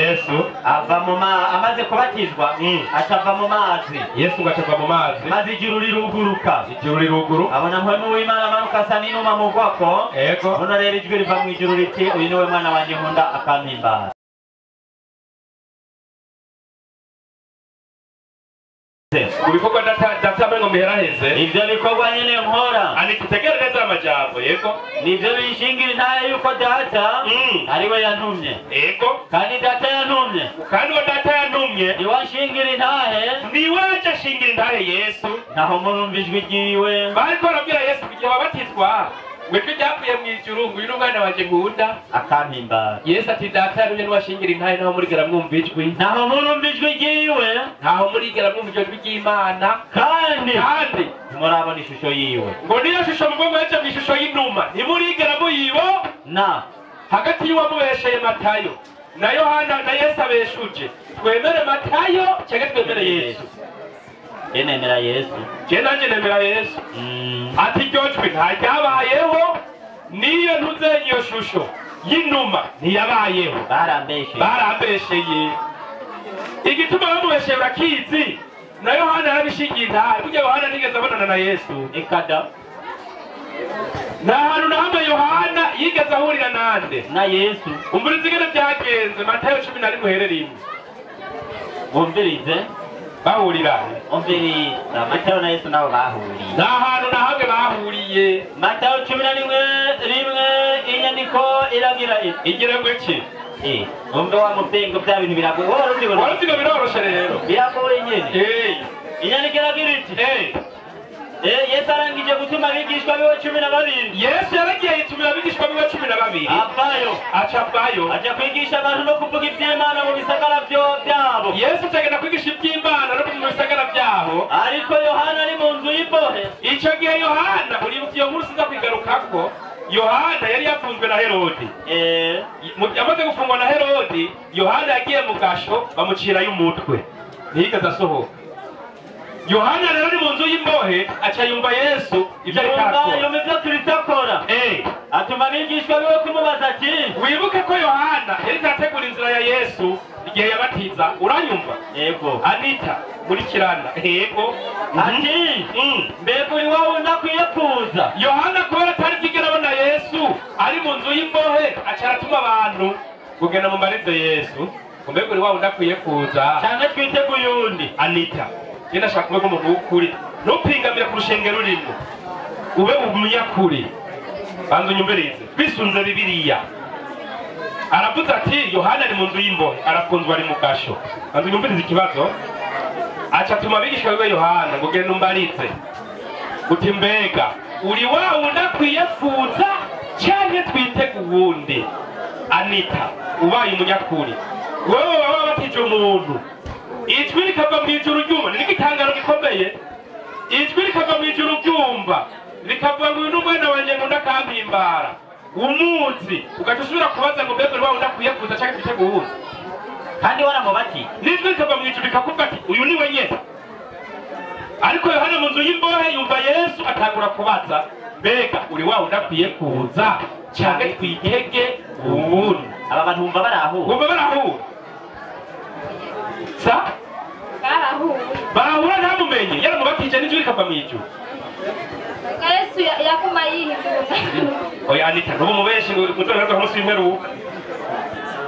ava mu amaze kubatizwa acava mu mazi. Yesu ngo acava mu mazi. Maze ijuru riruguruka. Ijuru riruguru. Abona mpwemu w'Imana amanuka asa n'inuma mu bwoko. Yego. Buno rero ijwi riva mu ijuru riti uyu niwe mwana wanje nkunda akampimbara. Mu bikorwa data ngo miheraheze. Ivyo bikorwa nyene nkora. Ani tutegere neza amajambo. Yego. Nivyo binshingira intahe yuko data ariwe yantumye. Yego. Kandi data yantumye. Kandi uwo data yantumye niwe anshingira intahe. Niwe aje ashingira intahe Yesu. Naho murumva ijwi ryiwe. Bariko barabwira Yesu kugira babatizwa. Ngo ijwi ryavuye mu ijuru ngo uyu ni umwana wanje nkunda akampimbara. Yesu ati data yantumye niwe ashingira intahe naho murigera mwumva ijwi. Naho murumva ijwi ryiwe. Ntaho murigera mwumva iryo jwi ry'Imana. Kandi ntimurabona ishusho yiwe. Ngo niyo shusho mugongo yaje mu ishusho y'inuma ntimurigera muyibo na hagati y'uwamubesheye Matayo na Yohana na Yesu abeshuje. Twemere Matayo cyangwa twemere Yesu? Je nemera Yesu. Je nanje nemera Yesu. Ati iryo jwi ntaryabayeho niyo ntuzenye iyo shusho y'inuma ntiyabayeho. Barambesheye. Igituma bamubesheye urakizi. Na Yohana yarabishingiye intahe. Burya Yohana ntigeze abonana na Yesu. Ekada. Nta hantu na hamwe Yohana yigeze ahurira nande? Na Yesu. Umviriza ingene vyagenze. Matayo 11 uhere rimwe. Umvirize. Bahurira. Umviriza. Matayo na Yesu nabo bahuriye. Nta hantu na hamwe bahuriye. Matayo 11 inyandiko iragira iti. Igira ngo iki? Umve wa mupingo bya bintu biragoye. Wowe waruzi ngo biroroshe rero. Biragoye nyene. Inyandiko iragira iti. Yesu arangije gutuma abigishwa biwe 12. Yesu yaragiye yitumira abigishwa biwe 12. Avayo. Aca avayo. Aja kwigisha abantu no kuvuga ivy'Imana mu bisagara byabo. Yesu agenda kwigisha ivy'Imana no mu bisagara byabo. Ariko Yohana ari mu nzu y'imbohe. Ico gihe Yohana uribuka iyo nkuru siza kwigarukako. Yohana yari yafunzwe na Herodi. Amaze gufungwa na Herodi, Yohana yagiye mu gasho bamucirayo umutwe. Ntiyigeze asohoka. Yohana rero ari mu nzu y'imbohe aca yumva Yesu ibyo ariko arakora. Yumva ibyo Kristo akora. Atuma abigishwa biwe kumubaza ati wibuke ko Yohana yari arategura inzira ya Yesu igihe yabatiza. Uranyumva? Yego. Anita nkurikirana. Yego. Ati mbega uri wowe ndakwiye kuza? Yohana kubera atari bwigere abona Yesu ari mu nzu y'imbohe aca aratuma abantu kugenda mu mbarize Yesu. Mbega uri wowe ndakwiye kuza canke twiteguye uwundi? Anita Jenda shaka kuba umuntu w'ukuri. Ntupingamire ku rushengero urimo. Ube umunyakuri. Banza unyumvirize. Bisunze Bibiliya. Aravuze ati Yohana ari mu nzu y'imbohe, arafunzwe ari mu gasho. Banza unyumvirize ikibazo. Aca atuma abigishwa biwe Yohana ngo genda umbarize. Uti mbega uri wa wundi akwiye kuza canke twitege uwundi? Anita ubaye umunyakuri. Wewe waba wabatije umuntu. Ijwi rikava mu ijuru ryumva, ni igitangaro gikomeye. Ijwi rikava mu ijuru ryumva, rikavuga ngo uyu ni umwana wanjye nkunda akampimbara. Umuzi ugaca usubira kubaza ngo mbega uri udakwiye kuza canke twite guhuza. Kandi waramubati. N'ijwi rikava mu ijuru rikakuvuga ati uyu ni we nyene. Ariko Yohana mu nzu y'imbohe yumva Yesu atangura kubaza mbega uri wa udakwiye kuza canke twitege uwundi. Aba bantu bumva barahura. Bumva barahura. Sa? Barahura. Barahura ntamumenye yaramubatije n'ijwi rikava mu ijuru. Yesu yakuma yihindura. Oya Anita ntubu mubeshi ngo muzohereza umunsi w'imperuka.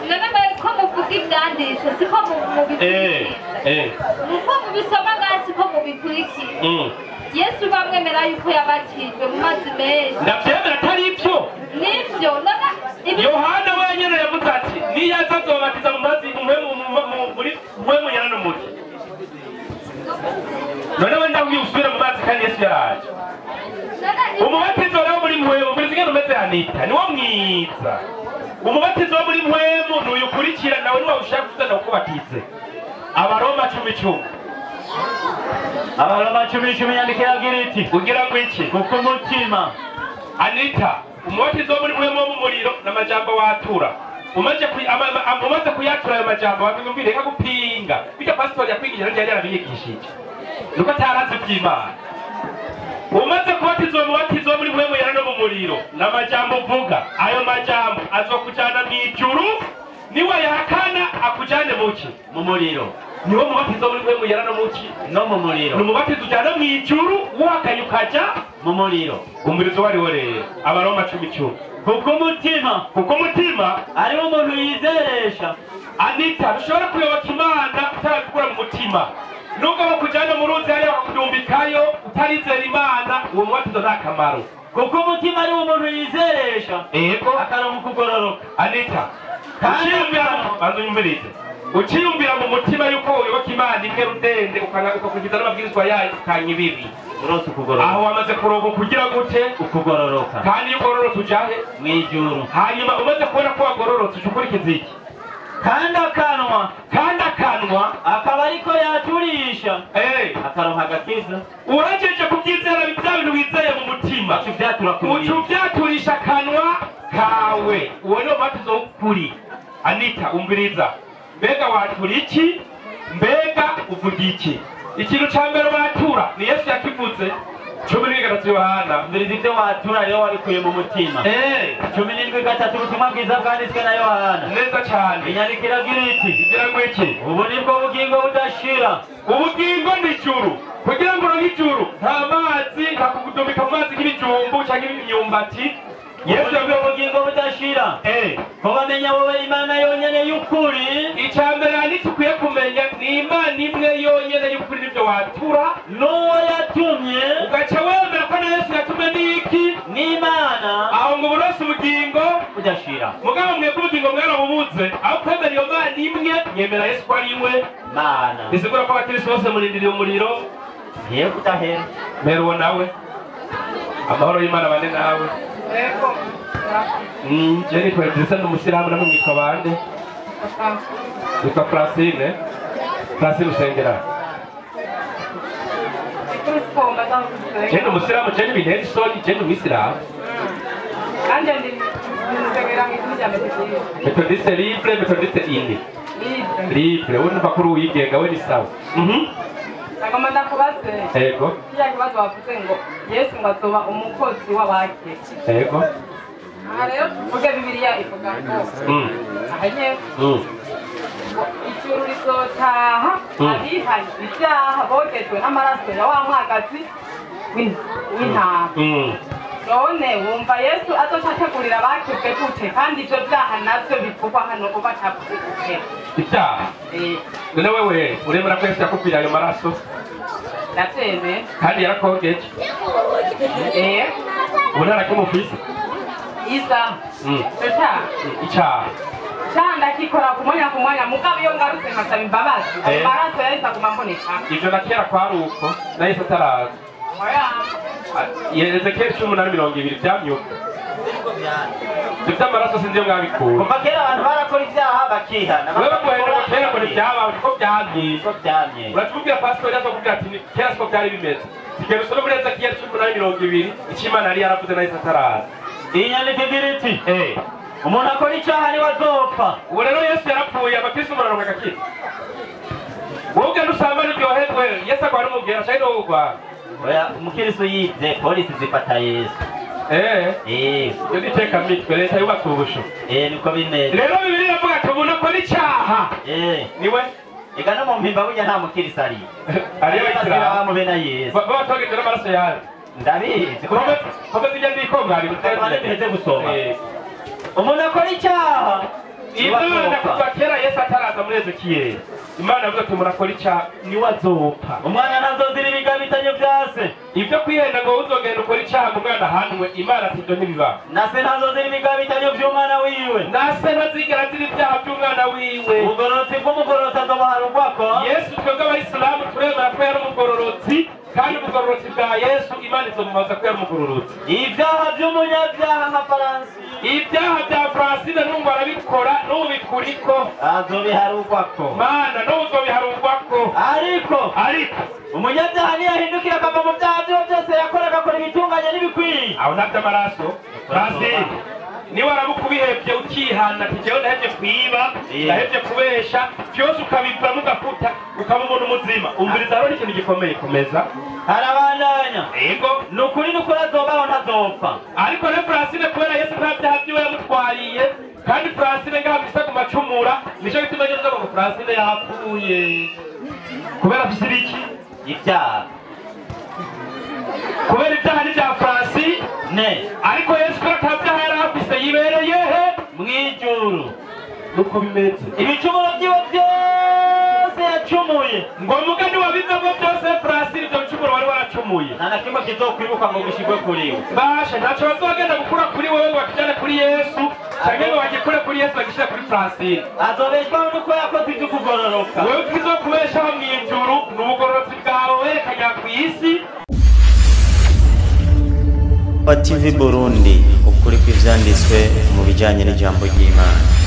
None ko muvuga ivyanditswe siko mubikurikiza. Nuko mubisoma ngaho siko mubikurikiza. Yesu bamwemera yuko yabatijwe mu mazi menshi. Ndavyemera atari ivyo. Nivyo none Yohana wenyene yavuze ati niyaza azobatiza mu mazi muri mpwemu yera n'umuti. None we ndabwiye usubire mu mazi kandi Yesu yaraje. Umubatizo rero muri mpwemu muri zigenda umeze Anita niwo mwiza. Umubatizo wo muri mpwemu nuyukurikira nawe niwe ushaka kuzana ukubatize. Abaroma 10:10. Abaroma 10:10 yandikira agira iti ugira ngo iki? Kuko umutima Anita umubatizo wo muri mpwemu wo mu muriro n'amajambo watura. Umaze kuyatura ayo majambo wabimubwire reka gupinga. Bijya pastor yakwigishije yari yarabiyigishije. Nuko atarazi ivy'Imana. Umaze kubatizwa umubatizo muri mpwemu yera no mu muriro n'amajambo uvuga ayo majambo azokujana mu ijuru niwe yahakana akujane muki mu muriro. Niwo mubatizo muri mpwemu yera no muki no mu muriro. Ni umubatizo ujana mu ijuru uhakanye ukaja mu muriro. Umvirizo wariwo rero Abaroma 10:10. Kuko umutima kuko umutima ari umuntu yizeresha. Anita ushobora kuyoboka Imana utarabikura mu mutima. Nubwo bakujana mu ruzi hariya bakakudumbikayo utarizera Imana uwo mubatizo nta kamaro. Kuko umutima ari umuntu yizeresha. Yego akaronka ukugororoka. Anita uciyumvira mu mutima yuko uyoboka Imana imwe rudende ukakurikiza n'amabwirizwa yayo ukanya ibibi. Urose ukugororoka. Aho wamaze kuronka kugira gute? Ukugororoka. Kandi iyo ugororotse ujahe? Mu ijuru. Hanyuma umaze kubona ko wagororotse uca ukurikiza iki? Kandi akanwa kandi akanwa akaba ariko yaturisha akaronka agakiza. Urajeje kubyizera bya bintu wizeye mu mutima uca uvyaturisha akanwa kawe. Uwo niwo mubatizo w'ukuri. Anita umviriza mbega watura iki? Mbega uvuga iki? Ikintu ca mbere watura ni Yesu yakivuze 17 Yohana. Umviriza ivyo watura rero wabikuye mu mutima. 17:3 ubutumwa bwiza bwanditswe na Yohana. Neza cane. Inyandiko iragira iti igira ngo iki? Ubu nibwo bugingo budashira. Ubugingo ni ijuru. Kugira ngo uronke ijuru nta mazi nta kugudumbika mu mazi nk'ibijumbu canke imyumbati. Yesu yavuze ubugingo budashira. Ko bamenya wowe Imana yonyene y'ukuri. Icya mbere Anita ukwiye kumenya ni Imana imwe yonyene y'ukuri nibyo watura n'uwo yatumye ugaca wemera ko na Yesu yatumwe n'iki? N'Imana. Aho ngo uburonse ubugingo budashira. Mugabo mwebwe ubugingo mwarabubuze aho kwemera iyo Mana imwe mwemera Yesu ko ari imwe Mana. Bisigura ko abakristo bose murindiriye umuriro ngiye kudahera. Mbere uwo nawe amahoro y'Imana bane nawe. Je nitwa Idrissa ndi umusilamu namwe mwitwa bande? Nitwa Francine. Francine usengera. Je ndi umusilamu je ndi isoni je ndi umwisilamu. Metodiste libre, metodiste ini. Libre, wowe numva ko uri uwigenga we ni sawa. Agomba ndakubaze. Yego. Kiriya kibazo wavuze ngo Yesu ngo azoba umukozi w'abake. Yego. Aha rero tuvuge Bibiliya ivuga ngo aha nyene ijuru rizotaha abihanye ibyaha bogejwe n'amaraso ya wa mwagazi w'intama. None wumva Yesu azoca ategurira abakebwe gute kandi ivyo vyaha navyo bivugwa hano uba atavuze gute? Ibyaha? None wewe uremera ko Yesu yakupfiriye ayo maraso? Ndavyemeye. Kandi yarakogeje? Ubu ntarakimufise? Isa. Ico caha? Icaha. Icaha ndakikora ku mwanya ku mwanya mugabo iyo ngarutse nkasaba imbabazi ayo maraso yahise aguma amboneka. Ivyo na kera kwari uko na Yesu ataraza. Oya. Ezekiel 18:20 vyamyuka. Ivyo amaraso sinzi iyo mwabikura. Kuva kera abantu barakora ivyaha bakihana. Wewe baguhera kera ngo ntivyabaho niko vyamye. Niko vyamye. Uratubwira pastor yazokubwira ati kera siko vyari bimeze. Sigera usome muri Ezekiel 18:20 icyo Imana yari yaravuze na Yesu ataraza. Inyandiko igira iti umuntu akora icyaha niwe azopfa. Ubu rero Yesu yarapfuye, abakristo bararonka agakiza. Wowe ugenda usambane uryoherwe, Yesu agwara umugera canke niwowe ugwara? Oya, umukristo yivye polisi zifata Yesu. Iyo ni itekamitwe, leta yubatse ubusho. Niko bimeze. Rero Bibiliya iravuga ati umuntu akora icaha niwe. Ega no mu mpimba burya nta mukristo ari. Ariyo abayisilamu be na Yesu. Babatogejwe n'amaraso yawe. Ndabizi. Komeza inyandiko mwari muteze gusoma. Umuntu akora icyaha Imana kuva kera Yesu ataraza muri Ezekiyeli, Imana yavuze ati umuntu akora icyaha niwe azopfa. Umwana ntazozira ibigabitanyo bya se. Ibyo kwihenda ngo uzogenda ukora icyaha ngo umwana ahanwe, Imana ati ibyo ntibibaho. Na se ntazozira ibigabitanyo by'umwana wiwe. Na se ntazigera azira ibyaha by'umwana wiwe. Ubugororotsi bw'umugororotsi azobuharugwako. Yesu twebwe abayisilamu turemera ko yari umugororotsi, kandi ubugororotsi bwa Yesu Imana izomubaza ko yari umugororotsi. Ibyaha by'umunyabyaha nka Francine, ibyaha bya Francine n'ubu arabikora n'ubu bikuriko azobiharugwako. Mana n'ubu uzobiharugwako. Ariko umunyabyaha ntiyahindukira akava mu byaha byiwe byose yakora agakora ibitunganye n'ibikwiye. Aho ntabyo amaraso Francine niba warabukubihebye ukihana ati jewe ndahevye kwiba, ndahevye kubesha, byose ukabivamo ugafuta ukaba umuntu muzima. Umviriza rero n'ikintu gikomeye, komeza. Harabandanya. Yego. Ni ukuri n'ukuri azobaho ntazopfa. Ariko rero Francine kubera Yesu nta byaha byiwe yamutwariye, kandi Francine ngaha mw'isi aguma acumura, nico gituma ejo nzovuga ngo Francine yapfuye. Kubera afise ibiki? Ibyaha. Kubera ibyaha ni bya Francine. Ariko Yesu kubera ata byaha yari afise yibereye he? Mw'ijuru. Nuko bimeze. Ibicumuro byiwe byose yacumuye. Ngo mugani wabivemo byose Francine, ibyo bicumuro wari waracumuye. Nta na kimwe kizokwibuka ngo gishigwe kuri we. Basha ntaco bazogenda gukura kuri wewe ngo bakijane kuri Yesu, canke ngo bagikure kuri Yesu bagishire kuri Francine. Azobeshwaho nuko yakoze ivy'ukugororoka. Wewe ukizokubeshaho mw'ijuru ni ubugororotsi bwawe werekanya kw'isi. TV Burundi, ukuri kw'ivyanditswe mu bijanye n'ijambo ry'Imana.